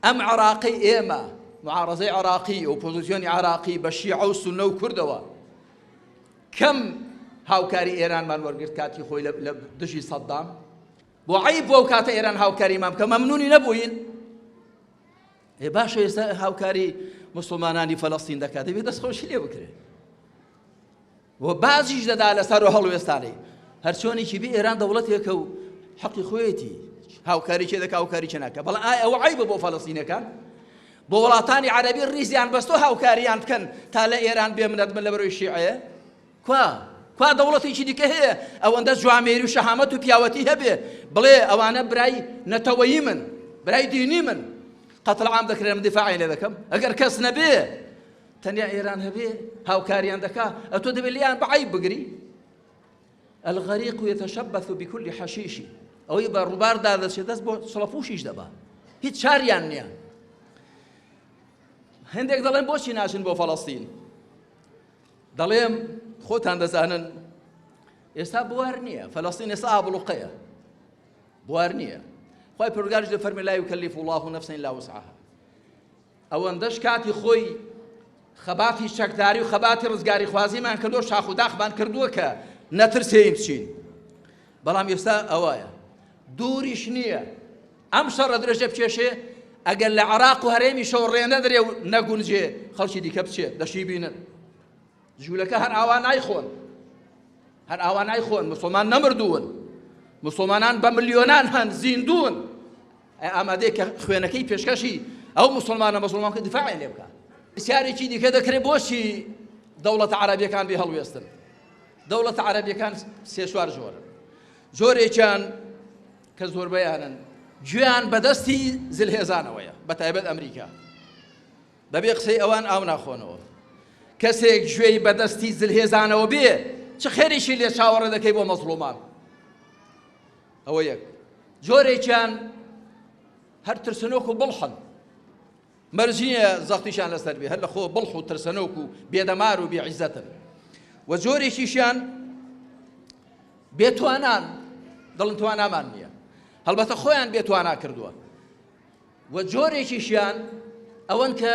ئەم عێراقەی ئێمە، معارەزەی عێراقی، ئۆپۆزیسیۆنی عێراقی بە شیعە و سوننە و کوردەوە کەم هاوکاری ئێرانمان وەرگرت کاتی خۆی لە دژی سەدام. بۆ عیب بۆ ئەو کاتە ئێران هاوکاریمان بکە مەمنونی نەبووین ئێ باشە ئێستا هاوکاری مسلمانانی فەلەستین دەکات دەبێت دەستخۆشی لێ بکرێت و بازیش دەدا لەسەر و هەڵوێستانەی هەرچۆنێکی بێ ئێران دەوڵەتێکە و حەقی خۆیەتی هاوکاری چێ دەکا هاوکاری چێ ناکە بەڵام ئایا ئەوە عیبە بۆ فەلەستینەکان بۆ وڵاتانی عەرەبی ڕیزیان بەستۆ هاوکاریان بکەن تا لە ئێران بێ منەت بن لە بەرەوەی شیعەیە کوا کوا دەوڵەتێکی دیکە هەیە ئەوەندە جوامێری و شەهامەت و پیاوەتی هەبێ بڵێ ئەوانە برای نەتەوەیی من برای دینی من قەتڵ عام دەکرێن من دیفاعی لێ دەکەم ئەگەر کەس نەبێ تەنیا ئێران هەبێ هاوکاریان دەکا ئەتۆ دەبێ لێیان بە عەیب بگری الغريق يتشبث بكل حشيش ئەوەی بە ڕووباردا دەچێت دەست بۆ چڵەپوشیش دەبا هیچ چاریان نییە هەندێک دەڵێن بۆچی ناچن بۆ فەڵەستین دەڵێم خۆتان دەزانن ئێستا بوار نییە فەلەستین ئێستا ئابڵوقەیە بوار نییە خی پرگارش دەفەرمی لا يكلف الله نفسا إلا وسعها ئەوەندەش کاتی خۆی خەباتی چەکداری و خەباتی ڕزگاریخوازیمان کردو شاخ و داخمان کردووە کە نەترسێین بچین بەڵام ئێستا ئەوەیە دووریش نییە ئەم شەڕە درێژە بکێشێ ئەگەر لە عراق و هەرێمی شەو ڕێ نەدرێ و نەگونجێ خەڵکی دیکە بچێت دەشی بینن جوولەکە هەر ئاوا نایخۆن هەر ئاوا نایخۆن مسلمان نەمردوون مسلمانان بە ملیۆنان هەن زیندوون ئامادەیە کە خوێنەکەی پێشکەشی ئەو مسلمانە مسلمانکە دیفاعیان لێ بکات پرسیارێکی دیکە دەکرێت بۆچی دەوڵەتە عەرەبیەکان بێ هەڵوێستن دەوڵەتە عەرەبیەکان سێ چوار جۆرن جۆرێکیان کە زۆربەیانن گوێیان بەدەستی زلهێزانەوەیە بە تایبەت ئەمریکا بەبێ قسەی ئەوان ئاو ناخۆنەوە. کەسێک گوێی بە دەستی زلهێزانەوە بێ چ خێرێکی لێ چاوەڕێ دەکەی بۆ مەزڵومان؟ ئەوە یەک. جۆرێکیان هەر ترسنۆک و بڵحن. مەرج نییە زەختیشان لەسەر بێ، هەر لە خۆ بڵح و ترسەنۆک و بێدەمار و بێعیزەتن. و جۆرێکیشیان بێتوانان، دڵن توانامان نییە. هەڵبەتە خۆیان بێتوانا کردووە. وە جۆرێکیشیان ئەوەن کە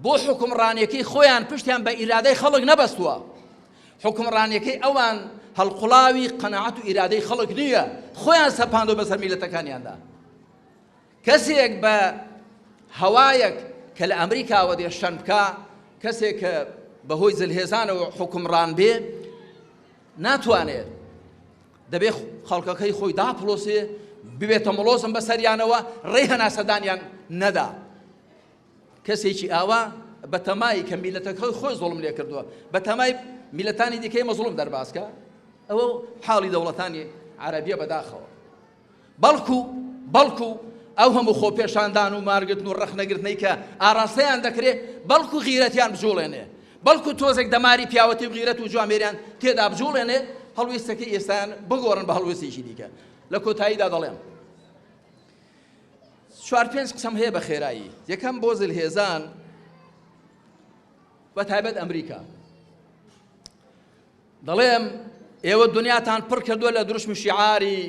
بۆ حوکمڕانیەکەی خۆیان پشتیان بە ئیرادەی خەڵک نەبەستووە حوکمڕانیەکەی ئەوان هەڵقوڵاوی قەناعەت و ئیرادەی خەڵک نییە خۆیان سەپاندۆ بەسەر میلەتەکانیاندا کەسێک بە هەوایەک کە لە ئەمریکاوە دێ شەن بکا کەسێک کە بەهۆی زلهێزانەوە حوکمڕان بێ ناتوانێت دەبێ خەڵکەکەی خۆی داپڵۆسێ، ببێتە مڵۆزم بەسەریانەوە، ڕێی هەناسەدانیان نەدا. کەسێکی ئاوا بەتەمای کە میلەتەکەی خۆی زوڵم لێ کردووە، بەتەمای میلەتانی دیکەی مەزڵوم دەرباز کا، ئەوە حاڵی دەوڵەتانی عەرەبیە بەداخەوە. بەڵکو بەڵکو ئەو هەموو خۆپێشاندان و مارگرتن و ڕەخنەگرتنەی کە ئاراستەیان دەکرێ بەڵکو غیرەتیان بجوڵێنێ بەڵکو تۆزێک دەماری پیاوەتی و غیرەت و جوامێریان تێدا بجوڵێنێ هەڵوێستەکەی ئێستایان بگۆڕن بە هەڵوێستێکی دیکە لە کۆتاییدا دەڵێم چوار پێنج قسەم هەیە بە خێرایی یەکەم بۆ زلهێزان بە تایبەت ئەمریکا دەڵێم ئێوە دنیاتان پڕ کردووە لە دروشم و شیعاری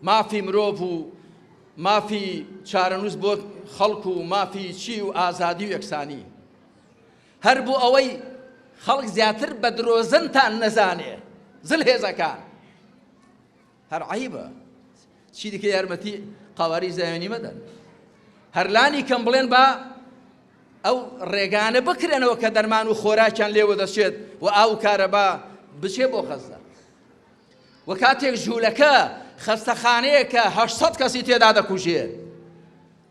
مافی مرۆڤ و مافی چارەنووس بۆ خەڵک و مافی چی و ئازادی و یەکسانی هەر بۆ ئەوەی خەڵک زیاتر بە درۆزنتان نەزانێ زل هێزەکان هەر عیبە چی دیکە یارمەتی قواری زایۆنی مەدەن هەر لانی کەم بڵێن با ئەو ڕێگانە بکرێنەوە کە دەرمان و خۆراکیان لێوە دەچێت و ئاو و کارەبا بچێ بۆ غەززە و کاتێک ژوولەکە خەستەخانەیەکە 800 کەسی تێدا دەکوژێ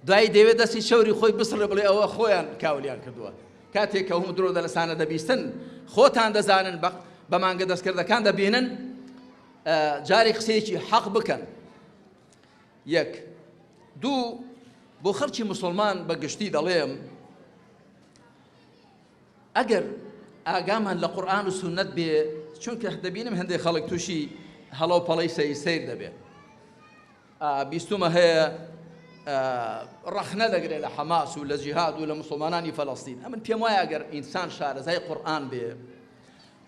دوایی دەوێت دەستی چەوری خۆی بسڕێ بڵێ ئەوە خۆیان کاولیان کردووە کاتێک کە هەموو درۆ دەلەسانە دەبیستن خۆتان دەزانن بە مانگە دەستکردەکان دەبینن جارێک قسەیەکی حەق بکەن یەک دوو بۆ خەڵکی مسلمان بە گشتی دەڵێم ئەگەر ئاگامان لە قورآن و سوننەت بێ چونکە دەبینم هەندێک خەڵک تووشی هەڵە و پەڵەی سەیر سەیر دەبێت بیستومە هەیە ڕەخنە دەگرێت لە حەماس و لە جیهاد و لە مسلمانانی فەلەستین ئەمن پێم وایە ئەگەر ئینسان شارەزای قورآن بێ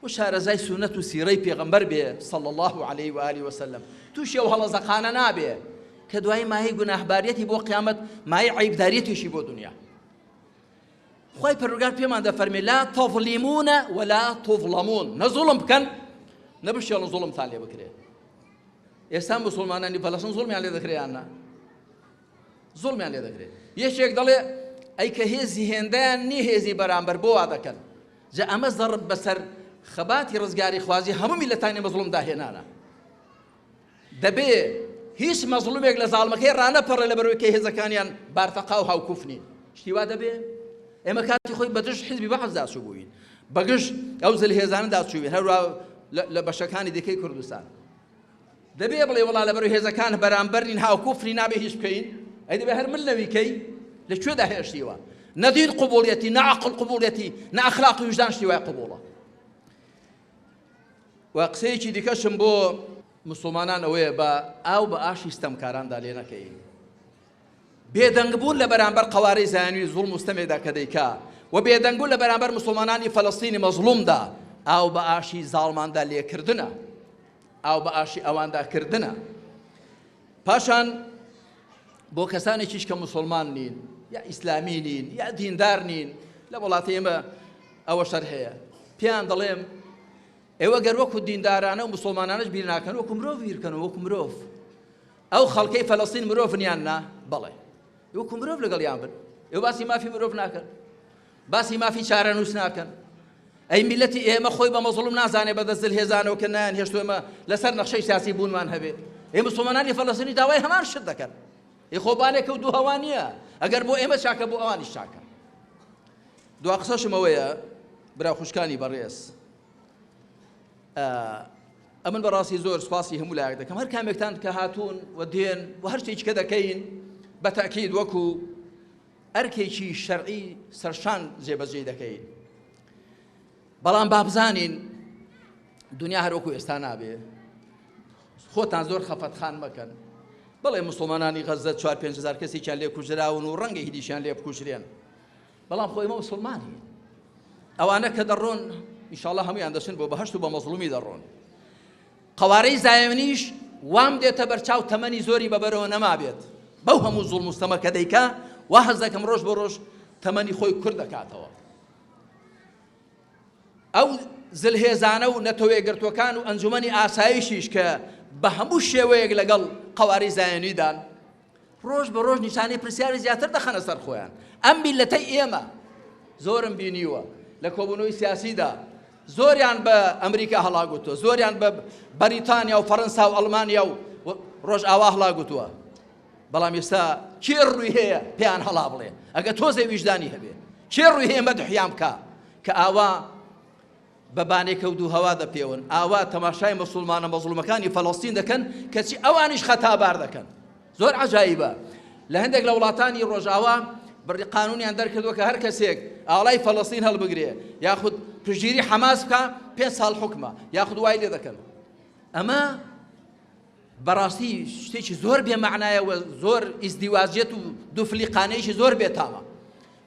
و شارەزای سوننەت و سیرەی پێغەمبەر بێ صلی اللە علیه و آله وسلم تووشی ئەو هەڵە زەقانە نابێ کە دوایی مایەی گوناهباریەتی بۆ قیامەت مایەی عەیبداریەتیشی بۆ دنیا خوای پەروەردگار پێمان دەفەرمێ لا تظلمون ولا تظلمون نە زوڵم بکەن نە بشێڵن زوڵمتان لێ بکرێ. ئێستا موسڵمانانی فەلەستین زوڵمیان لێ دەکرێ یان نا؟ زوڵمیان لێ دەکرێت. یەکێک دەڵێ ئەی کە هێزی هێندەیان نییە هێزی بەرامبەر بۆ وا دەکەن؟ جا ئەمە زەڕب بەسەر خەباتی ڕزگاریخوازی هەموو میللەتانی مەزڵومدا هێنانە. دەبێ هیچ مەزڵومێک لە زاڵمەکەی ڕانەپەڕێ لەبەرئەوەی کە هێزەکانیان بارتەقا و هاوکوف نین. شتی وا دەبێ؟ ئێمە کاتی خۆی بەدژ حیزبی بەعسدا چووبووین، بەگژ ئەو زلهێزانەدا چووین، هەروە لە بەشەکانی دیکەی کوردستان. دەبێ بڵێ وەڵا لەبەرو هێزەکان بەرامبەر نین هاوکوفری نابێ هیچ بکەین ئەی دەبێ هەر مل نەوی کەی لە کوێدا هێشتیوە نە دین قبوڵیەتی نە عەقڵ قبوڵیەتی نە ئەخلاق و ویژدان شتی وای قبوڵە و قسەیەکی دیکەشم بۆ مسلمانان ئەوەیە بە ئاو بە ئاشی ستەمکاراندا لێ نەکەین بێدەنگ بوون لە بەرامبەر قەوارەی زایۆنی زوڵم و ستەمێکدا کە دەیکا و بێدەنگ بوون لە بەرامبەر موسڵمانانی فەلەستینی مەزڵومدا ئاو بە ئاشی زاڵماندا لێکردنە ئاو بە ئاشی ئەواندا کردنە. پاشان بۆ کەسانێکیش کە موسڵمان نین یا ئیسلامی نین یا دیندار نین لە وڵاتی ئێمە ئەوە شەر هەیە پێیان دەڵێم ئێوە گەر وەکو دیندارانە و مسلمانانش بیر ناکەن وەکو مرۆڤ بیرکەن وەکو مرۆڤ ئەو خەڵکەی فەلەستین مرۆڤن یان نا؟ بەڵێ. وەکو مرۆڤ لەگەڵیان بن. ئێوە باسی مافی مرۆڤ ناکەن. باسی مافی چارەنووس ناکەن. ئەی میلەتی ئێمە خۆی بە مەزڵوم نازانێ بە دەست زلهێزانەوە کە نایان هێشتو ئێمە لەسەر نەخشەی سیاسی بوونمان هەبێ. ئێ مسوڵمانانی فەلەستینی داوای هەمان شت دەکەن. ئێ خۆ بانێکە و دوو هەوا نییە. ئەگەر بۆ ئێمە چاکە بۆ ئەوانیش چاکە. دوا قسەشم ئەوەیە برا خوشکانی بەڕێز ئەمن بەڕاستی زۆر سوپاسی هەموو لایەک دەکەم هەر کامێکتان کە هاتوون و دێن و هەر شتێکی کە دەکەین بە تەئکید وەکو ئەرکێکی شەرعی سەرشان جێبەجێی دەکەین بەڵام با بزانین دنیا هەروەکو ئێستا نابێ خۆتان زۆر خەفەتخان مەکەن بەڵێ مسلمانانی غەزە 4 هزار کەسێکیان لێ کوژراون و ڕەنگە هیدیشیان لێ بکوژرێن بەڵام خۆ ئێمە موسڵمانین ئەوانە کە دەڕۆن ئیشاڵا هەمویان دەچن بۆ بەهشت و بە مەزڵومی دەڕۆن قوارەی زایۆنیش وام دێتە بەرچاو تەمەنی زۆری بەبەرەوە نەمابێت بەو هەموو زوڵم و ستەمە کە دەیکا وا هەست دەکەم ڕۆژ بۆ ڕۆژ تەمەنی خۆی کورت دەکاتەوە ئەو زلهێزانە و نەتەوەیەکگرتووەکان و ئەنجومەنی ئاسایشیش کە بە هەموو شێوەیەک لەگەڵ قەوارەی زایۆنیدان ڕۆژ بە ڕۆژ نیشانەی پرسیاری زیاتر دەخەنە سەر خۆیان. ئەم میللەتەی ئێمە زۆرم بینیوە لە کۆبوونەوەی سیاسیدا زۆریان بە ئەمریکا هەڵاگوتووە، زۆریان بە بەریتانیا و فەرەنسا و ئەڵمانیا و ڕۆژئاوا هەڵاگوتووە. بەڵام ئێستا کێ ڕووی هەیە پێیان هەڵا بڵێ؟ ئەگە تۆزێ ویژدانی هەبێ کێ ڕووی هەیە مەدحیان بکا کە ئاوا بە بانێکە و دووهەوا دەپێون، ئاوا تەماشای موسڵمانە مەزڵومەکانی فەلەستین دەکەن، کەچی ئەوانیش خەتابار دەکەن. زۆر عەجایبە. لە هەندێک لە وڵاتانی ڕۆژئاوا بڕی قانونیان دەرکردووە کە هەر کەسێک ئاڵای فەلەستین هەڵبگرێ یاخود پشتگیری حەماس بکا پێنج ساڵ حوکمە یاخود وای لێ دەکەن. ئەمە بەڕاستی شتێکی زۆر بێ مەعنایە و زۆر ئیزدیواجیەت و دووفلیقانەیەکی زۆر بێتامە.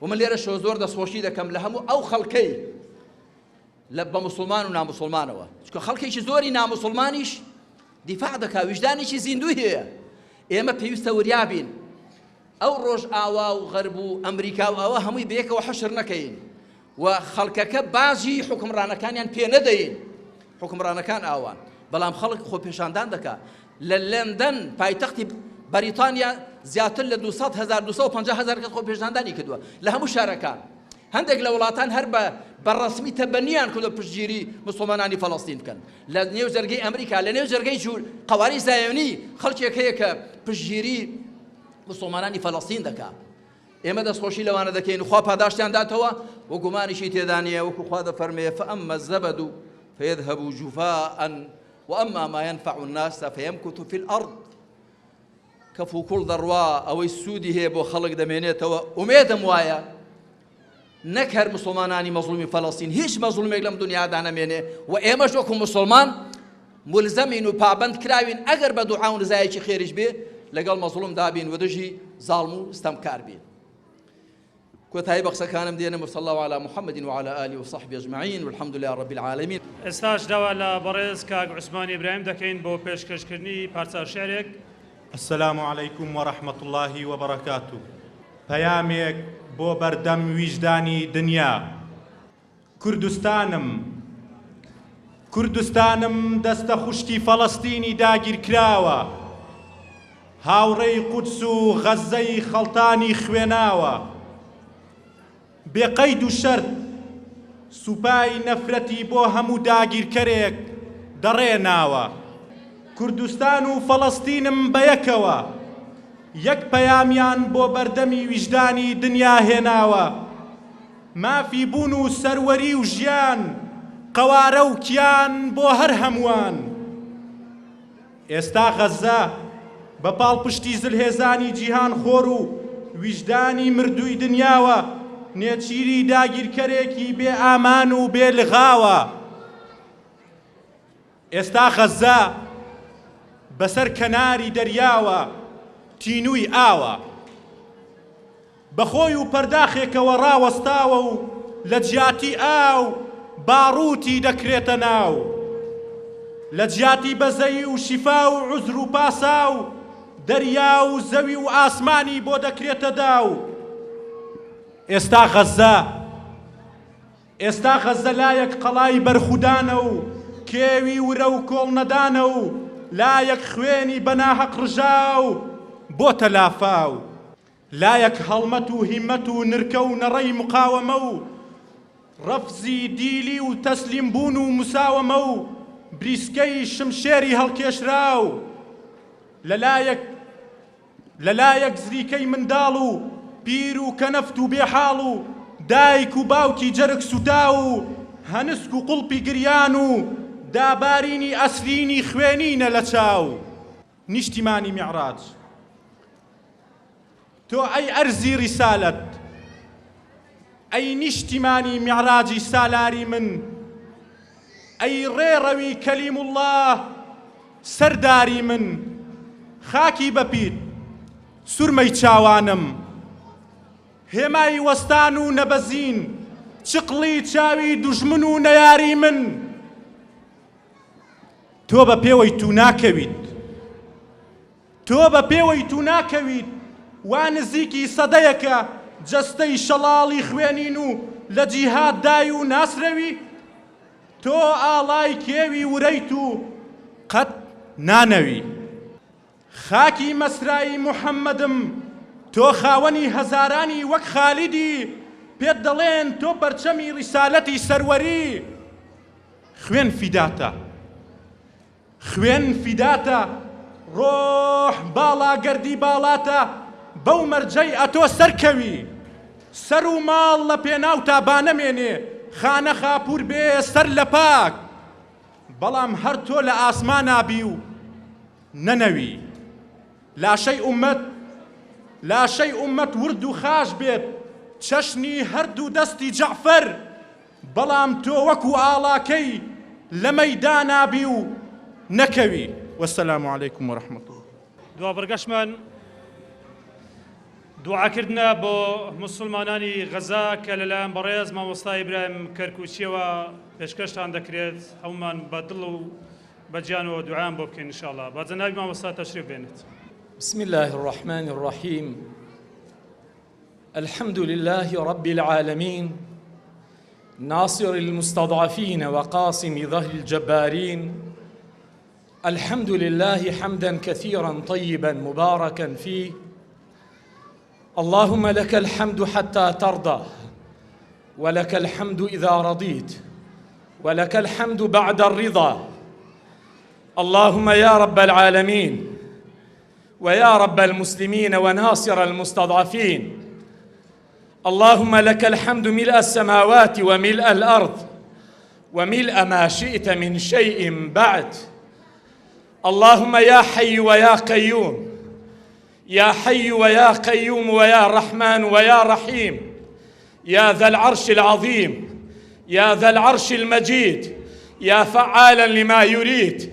و من لێرەشەوە زۆر دەستخۆشی دەکەم لە هەموو ئەو خەڵکەی لە بە موسڵمان و ناموسڵمانەوە چونکە خەڵکێکی زۆری ناموسڵمانیش دیفاع دەکا ویژدانێکی زیندووی هەیە ئێمە پێویستە وریا بین ئەو ڕۆژ ئاوا و غەرب و ئەمریکا و ئەوە هەمووی بەیەکەوە حەشر نەکەین و خەڵکەکە باجی حوکمڕانەکانیان پێ نەدەین حوکمڕانەکان ئاوان بەڵام خەڵک خۆپێشاندان دەکا لە لەندەن پایتەختی بەریتانیا زیاتر لە 200 هەزار 250 هەزار کەس خۆپێشاندانی کردووە لە هەموو شارەکان هەندێک لە وڵاتان هەر بە بە ڕەسمی تەبەنیان کردووە پشتگیری مسلمانانی فەڵەستین بکەن لە نێو جەرگەی ئەمریکا لە نێو جەرگەی جوور قەواری زایۆنی خەڵکێک هەیە کە پشتگیری مسلمانانی فەڵەستین دەکات ئێمە دەستخۆشی لەوانە دەکەین و خوا پاداشتیان داتەوە و گومانیشی تێدا نییە وەکو خوا دەفەرمێ فأما الزبد فيذهب جفاء وأما ما ينفع الناس فيمكث في الأرض کەف و کوڵ دەڕوا ئەوەی سوودی هەیە بۆ خەڵک دەمێنێتەوە ئومێدم وایە نەک هەر مسلمانانی مەزڵومی فەلەستین هیچ مەزڵومێک لەم دنیادا نەمێنێ و ئێمەش وەکو مسلمان مولزەمین و پابەند کراوین ئەگەر بە دوعا و نزایەکی خێریش بێ لەگەڵ مەزڵومدا بین و دژی زاڵم و ستەمکار بین. کۆتایی بە قسەکانم دێنم وصلی اللە علی محمد وعلی آله وصحبه اجمعین والحمد لله رب العالمین. ئێستاش داوا لە بەڕێز کاک عوسمان ئیبراهیم دەکەین بۆ پێشکەشکردنی پارچە شیعرێک. السلام علیکم و رحمە اللە و بەرەکاتو پەیامێک بۆ بەردەم ویژدانی دنیا. کوردستانم. کوردستانم دەستە خوشکی فەڵەستینی داگیرکراوە، هاوڕێی قودس و غەززەی خەڵتانی خوێناوە. بێ قەید و شەرت سوپای نەفرەتی بۆ هەموو داگیرکەرێک دەڕێناوە. کوردستان و فەڵەستینم بەیەکەوە یەک پەیامیان بۆ بەردەمی ویژدانی دنیا هێناوە، مافی بوون و سەروەری و ژیان، قەوارە و کیان بۆ هەر هەمووان. ئێستا غەززە بە پاڵپشتی زلهێزانی جیهان خۆر و ویژدانی مردووی دنیاوە نێچیری داگیرکەرێکی بێ ئامان و بێ لغاوە. ئێستا غەززە بەسەر کەناری دەریاوە تینووی ئاوە. بە خۆی و پەرداخێکەوە ڕاوەستاوە و لە جیاتی ئاو باڕووتی دەکرێتە ناو. لە جیاتی بەزەیی و شیفا و عوزر و پاساو، دەریا و زەوی و ئاسمانی بۆ دەکرێتە داو. ئێستا غەززە. ئێستا غەززە لایەک قەڵای بەرخودانە و کێوی ورە و کۆڵنەدانە و لایەک خوێنی بە ناهەق ڕژاو بۆتە لافاو. لایەک هەڵمەت و هیمەت و نرکە و نەڕەی مقاوەمە و ڕەفزی دیلی و تەسلیم بوون و مساوەمە و بریسکەی شمشێری هەڵکێشراو لە لایەک لە لایەک زریکەی منداڵ و پیر و کەنەفت و بێحاڵ و دایک و باوکی جەرگ سوتاو و هەنسک و قوڵپی گریان و دابارینی ئەسرینی خوێنینە لە چاو نیشتیمانی میعراج تۆ ئەی ئەرزی ڕیسالەت، ئەی نیشتیمانی میعراجی سالاری من، ئەی ڕێڕەوی کەلیم اللە سەرداری من، خاکی بەپیت، سورمەی چاوانم، هێمای وەستان و نەبەزین، چقڵی چاوی دوژمن و نەیاری من. تۆ بە پێوەی تو ناکەویت. تۆ بە پێوەی تو ناکەویت وا نزیکی سەدەیەکە جەستەی شەڵاڵی خوێنین و لە جیهاد دای و ناسرەوی؟ تۆ ئاڵای کێوی ورەیت و قەت نانەوی. خاکی مەسرای موحەممەدم تۆ خاوەنی هەزارانی وەک خالیدی پێت دەڵێن تۆ پەرچەمی ڕیسالەتی سەروەری خوێن فیداتە. خوێن فیداتە ڕۆح باڵا گەردی باڵاتە بەو مەرجەی ئەتۆ سەرکەوی سەر و ماڵ لە پێناوتا با نەمێنێ خانە خاپوور بێ سەر لە پاک بەڵام هەر تۆ لە ئاسمانا بی و نەنەوی لاشەی ئوممەت لاشەی ئوممەت ورد و خاش بێت چەشنی هەردوو دەستی جەعفەر بەڵام تۆ وەکو ئاڵاکەی لە مەیدانا بی و نەکەوی. والسلام علیکم ورحمە اللە. دوا بڕگەشمان دوعاکردنە بۆ موسڵمانانی غەزە کە لەلایەن بەڕێز مامۆستا ئیبراهیم کەرکوچیەوە پێشکەشتان دەکرێت هەموومان بە دڵ و بە گیانەوە دوعایان بۆ بکەین ان شاء اللە با جەنابی مامۆستا تەشریف بێنێت. بسم اللە الرحمن الرحیم الحمد لله رب العالمین ناصر المستضعفین وقاصم ظهر الجبارین الحمد لله حمدا كثيرا طيبا مباركا فيه اللهم لك الحمد حتى ترضى ولك الحمد إذا رضيت ولك الحمد بعد الرضا اللهم يا رب العالمين ويا رب المسلمين وناصر المستضعفين اللهم لك الحمد ملء السماوات وملء الارض وملء ما شئت من شيء بعد اللهم يا حي ويا قيوم يا حي ويا قيوم ويا رحمن ويا رحيم يا ذا العرش العظيم يا ذا العرش المجيد يا فعالا لما يريد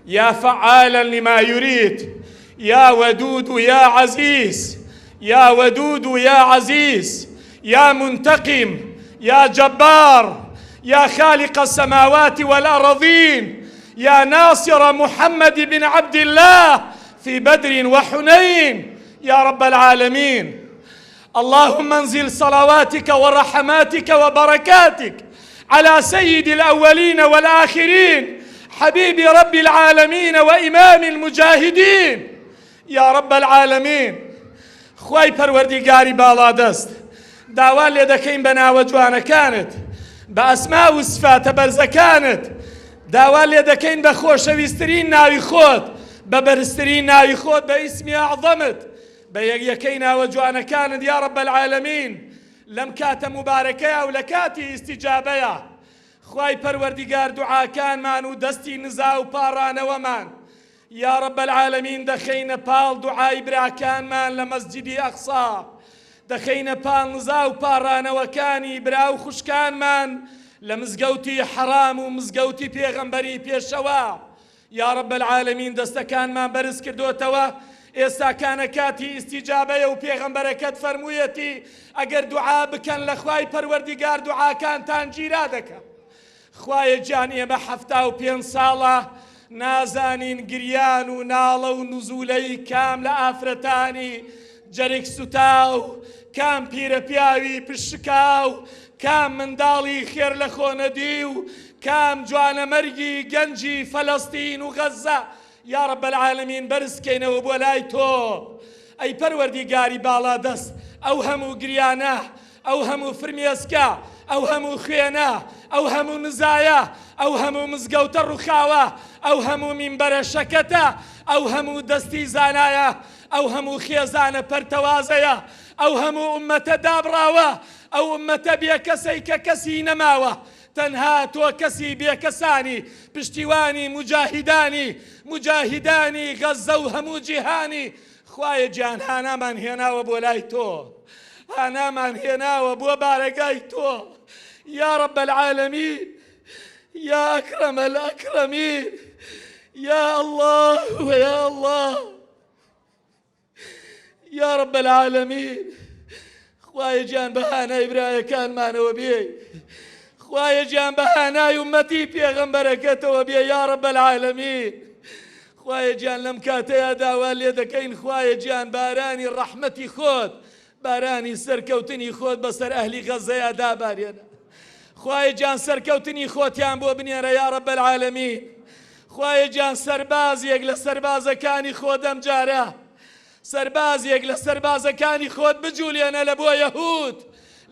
يا فعالا لما يريد يا ودود يا عزيز يا ودود يا عزيز يا منتقم يا جبار يا خالق السماوات والأرضين يا ناصر محمد بن عبد الله في بدر وحنين يا رب العالمين اللهم انزل صلواتك ورحماتك وبركاتك على سيد الأولين والآخرين حبيب رب العالمين وإمام المجاهدين یا رب العالمین خوای پەروەردیگاری باڵادەست داوا لێ دەکەین بە ناوە جوانەکانت بە ئەسما و سفاتە بەرزەکانت داوا لێ دەکەین بە خۆشەویستترین ناوی خۆت بە بەرزترین ناوی خۆت بە ئیسمی ئەعظەمت بە یەک یەکەی ناوە جوانەکانت یا رب العالمین لەم کاتە موبارەکەیا و لە کاتی ئیستیجابەیا خوای پەروەردیگار دوعاکانمان و دەستی نزا و پاڕانەوەمان یا رب العالمین دەخەینە پاڵ دوعای براکانمان لە مەسجدی ئەقسا، دەخەینە پاڵ نزا و پاڕانەوەکانی برا و خوشکانمان لە مزگەوتی حەرام و مزگەوتی پێغەمبەری پێشەوا. یا رب العالمین دەستەکانمان بەرز کردۆتەوە، ئێستاکانە کاتی ئیستیجابەیە و پێغەمبەرەکەت فەرموویەتی ئەگەر دوعا بکەن لە خوای پەروەردیگار دوعاکانتان گیرا دەکا. خوایە گیان ئێمە 75 ساڵە نازانین گریان و ناڵە و نزولەی کام لە ئافرەتانی جەرگ سوتاو، کام پیرە پیاوی پشت شکاو، کام منداڵی خێر لە خۆ نەدیو، کام جوانەمەرگی گەنجی فەلەستین و غەززە یا رب العالمین بەرز کەینەوە بۆ لای تۆ ئەی پەروەردیگاری باڵادەست ئەو هەموو گریانە ئەو هەموو فرمێسکە ئەو هەموو خوێنە ئەو هەموو نزایە ئەو هەموو مزگەوتە ڕوخاوە ئەو هەموو مینبەرە شەکەتە ئەو هەموو دەستی زانایە ئەو هەموو خێزانە پەرتەوازەیە ئەو هەموو ئوممەتە دابڕاوە ئەو ئوممەتە بێکەسەی کە کەسی نەماوە تەنها تۆ کەسی بێکەسانی پشتیوانی موجاهیدانی موجاهیدانی غەززە و هەموو جیهانی خوایە گیان هانامان هێناوە بۆ لای تۆ هانامان هێناوە بۆ بارەگای تۆ یا رب العالمین یا اکرم الاکرمین یا الله ویا الله یا رب العالمین خوایە گیان بە هانای برایەکانمانەوە بێ خوایە گیان بە هانای ئومەتی پێغەمبەرەکەتەوە بێ یا رب العالمین خوایە گیان لەم کاتەیا داوا لێ دەکەین خوایە گیان بارانی ڕەحمەتی خۆت بارانی سەرکەوتنی خۆت بەسەر ئەهلی غەزەیا دابارێنە خوایە گیان سەرکەوتنی خۆتیان بۆ بنێرە یا رب العالمین خوایە گیان سەربازێک لە سەربازەکانی خۆت ئەم جارە سەربازێک لە سەربازەکانی خۆت بجولێنە لە بۆ یەهود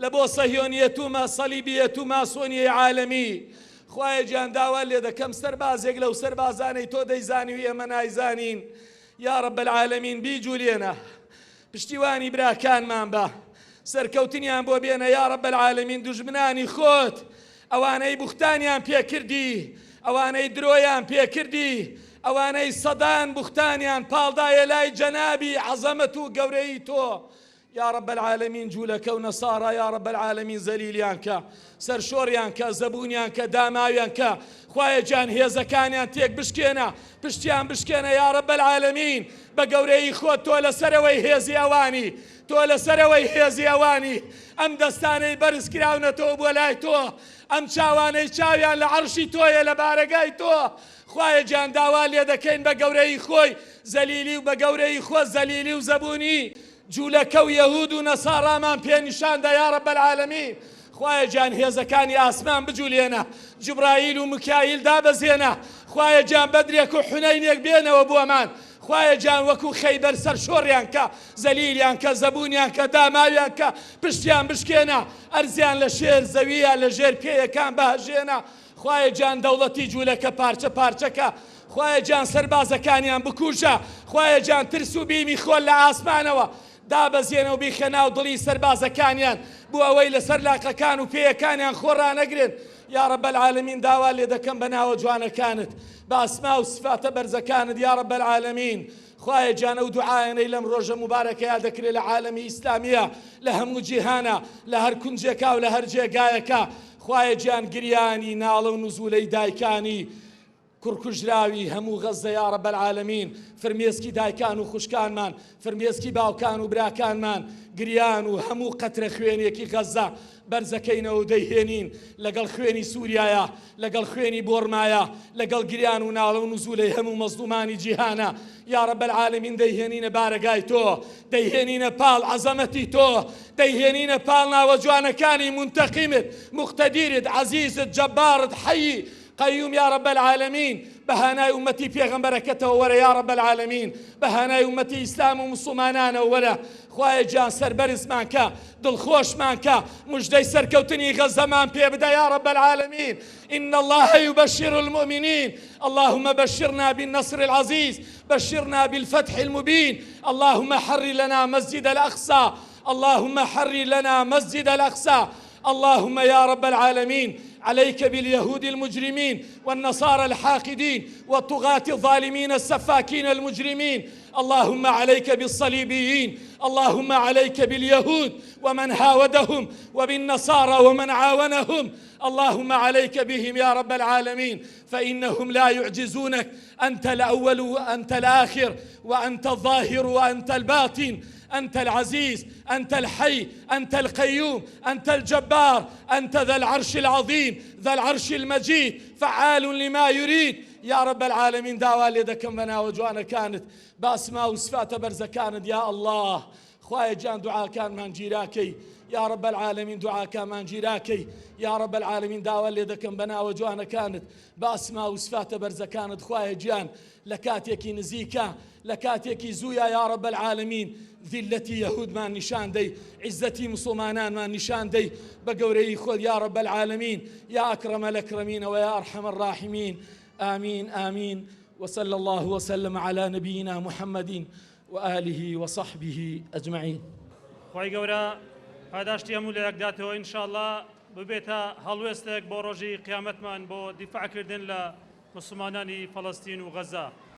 لە بۆ سەهیۆنیەت و صەلیبیەت و ماسۆنیەی عالەمی خوایە گیان داوا لێ دەکەم سەربازێک لەو سەربازانەی تۆ دەیزانی و ئێمە نایزانین یا رب العالمین بیجولێنە پشتیوانی براکانمان بە سەرکەوتنیان بۆ بێنە یا رب العالمین دوژمنانی خۆت ئەوانەی بوختانیان پێکردی ئەوانەی درۆیان پێکردی ئەوانەی سەدان بوختانیان پاڵدایە لای جەنابی عەزەمەت و گەورەیی تۆ یا رب العالمین جولەکە و نەسارا یا رب العالمین زەلیلیان کە سەرشۆڕیان کە زەبونیان کە داماویان کە خوایە گیان هێزەکانیان تێک بشکێنە پشتیان بشکێنە یا رب العالمین بە گەورەیی خۆت تۆ لەسەرەوەی هێزی ئەوانی تۆ لەسەرەوەی هێزی ئەوانی ئەم دەستانەی بەرز کراونەتەوە بۆ لای تۆ ئەم چاوانەی چاویان لە عەرشی تۆیە لە بارەگای تۆ خوایە گیان داوا لێ دەکەین بە گەورەیی خۆی زەلیلی و بە گەورەیی خۆت زەلیلی و زەبونی جولەکە و یەهود و نەسارامان پێ نیشان دە یا رب العالمین خوایە گیان هێزەکانی ئاسمان بجولێنە جبرائیل و مکایل دابەزێنە خوایە گیان بەدرێک و حونەینێک بێنەوە بۆمان خوایە گیان وەکو خەیبەر سەرشۆڕیان کە زەلیلیان کە زەبونیان کە داماویان کە پشتیان بشکێنە ئەرزیان لە شێر زەویە لە ژێر پێیەکان بهەژێنە خوایە گیان دەوڵەتی جولەکە پارچە پارچەکە خوایە گیان سەربازەکانیان بکوژە خوایە گیان ترس و بیمی خۆر لە ئاسمانەوە دابەزێنە و بیخە ناو دڵی سەربازەکانیان بۆ ئەوەی لەسەر لاقەکان و پێیەکانیان خۆ ڕانەگرن یا رب العالمین داوا لێ دەکەم بە ناوە جوانەکانت بە ئەسما و سفاتە بەرزەکانت یا رب العالمین خوایە گیان ئەو دوعایانەی لەم ڕۆژە موبارەکەیا دەکرێت لە عالەمی ئیسلامیە لە هەموو جیهانە لە هەر کونجێکا و لە هەر جێگایەکا خوایە گیان گریانی ناڵە و نزولەی دایکانی. کوڕ کوژراوی هەموو غەززە یا رب العالمین فرمێسکی دایکان و خوشکانمان فرمێسکی باوکان و براکانمان گریان و هەموو قەترە خوێنێکی غەززە بەرزەکەینەوە و دەیهێنین لەگەڵ خوێنی سوریایە لەگەڵ خوێنی بۆرمایە لەگەڵ گریان و ناڵە و نزولەی هەموو مەزڵومانی جیهانە یا رب العالمین دەیهێنینە بارەگای تۆ دەیهێنینە پاڵ عەزەمەتی تۆ دەیهێنینە پاڵ ناوە جوانەکانی مونتەقیمت موقتەدیرت عەزیزت جەبارت حەیی قیوم یا رب العالمین بە هانای ئومەتی پێغەمبەرەکەتەوە وەرە یا رب العالمین بە هانای ئومەتی ئیسلام و موسڵمانانەوە وەرە خوایە گیان سەربەرزمان کە دڵخۆشمان کە مژدەی سەرکەوتنی غەزەمان پێ بدە یا رب العالمین إن الله يبشر المؤمنين اللهم بشرنا بالنصر العزيز بشرنا بالفتح المبين اللهم حرر لنا مسجد الأقصى اللهم حرر لنا مسجد الأقصى اللهم يا رب العالمين عليك باليهود المجرمين والنصارى الحاقدين والطغاة الظالمين السفاكين المجرمين اللهم عليك بالصليبيين اللهم عليك باليهود ومن هاودهم وبالنصارى ومن عاونهم اللهم عليك بهم يا رب العالمين فإنهم لا يعجزونك أنت الأول وأنت الآخر وأنت الظاهر وأنت الباطن أنت العزيز أنت الحي أنت القيوم أنت الجبار أنت ذا العرش العظيم ذا العرش المجيد فعال لما يريد يا رب العالمين داوا لێ دەکەم بە ناوە جوانەکانت بە ئەسما و سفاتە بەرزەکانت یا الله خوایە گیان دوعاکانمان گیراکەی یا رب العالمین دوعاکانمان گیراکەی یا رب العالمین داوا لێ دەکەم بە ناوە جوانەکانت بە ئەسما و سفاتە بەرزەکانت خوایە گیان لە کاتێکی نزیکە لە کاتێکی زوویا یا رب العالمین ذلەتی یەهودمان نیشان دەی عیزەتی موسڵمانانمان نیشان دەی بە گەورەیی خۆت یا رب العالمین یا اکرم الاکرمین و یا ارحم الراحمین آمین آمین وصلى الله وسلم على نبينا محمد وآله وصحبه أجمعين. خوای گەورە پاداشتی هەموو لایەک داتەوە ان شاء اللە ببێتە هەڵوێستێک بۆ ڕۆژی قیامەتمان بۆ دیفاع کردن لە موسڵمانانی فەڵەستین و غەزە.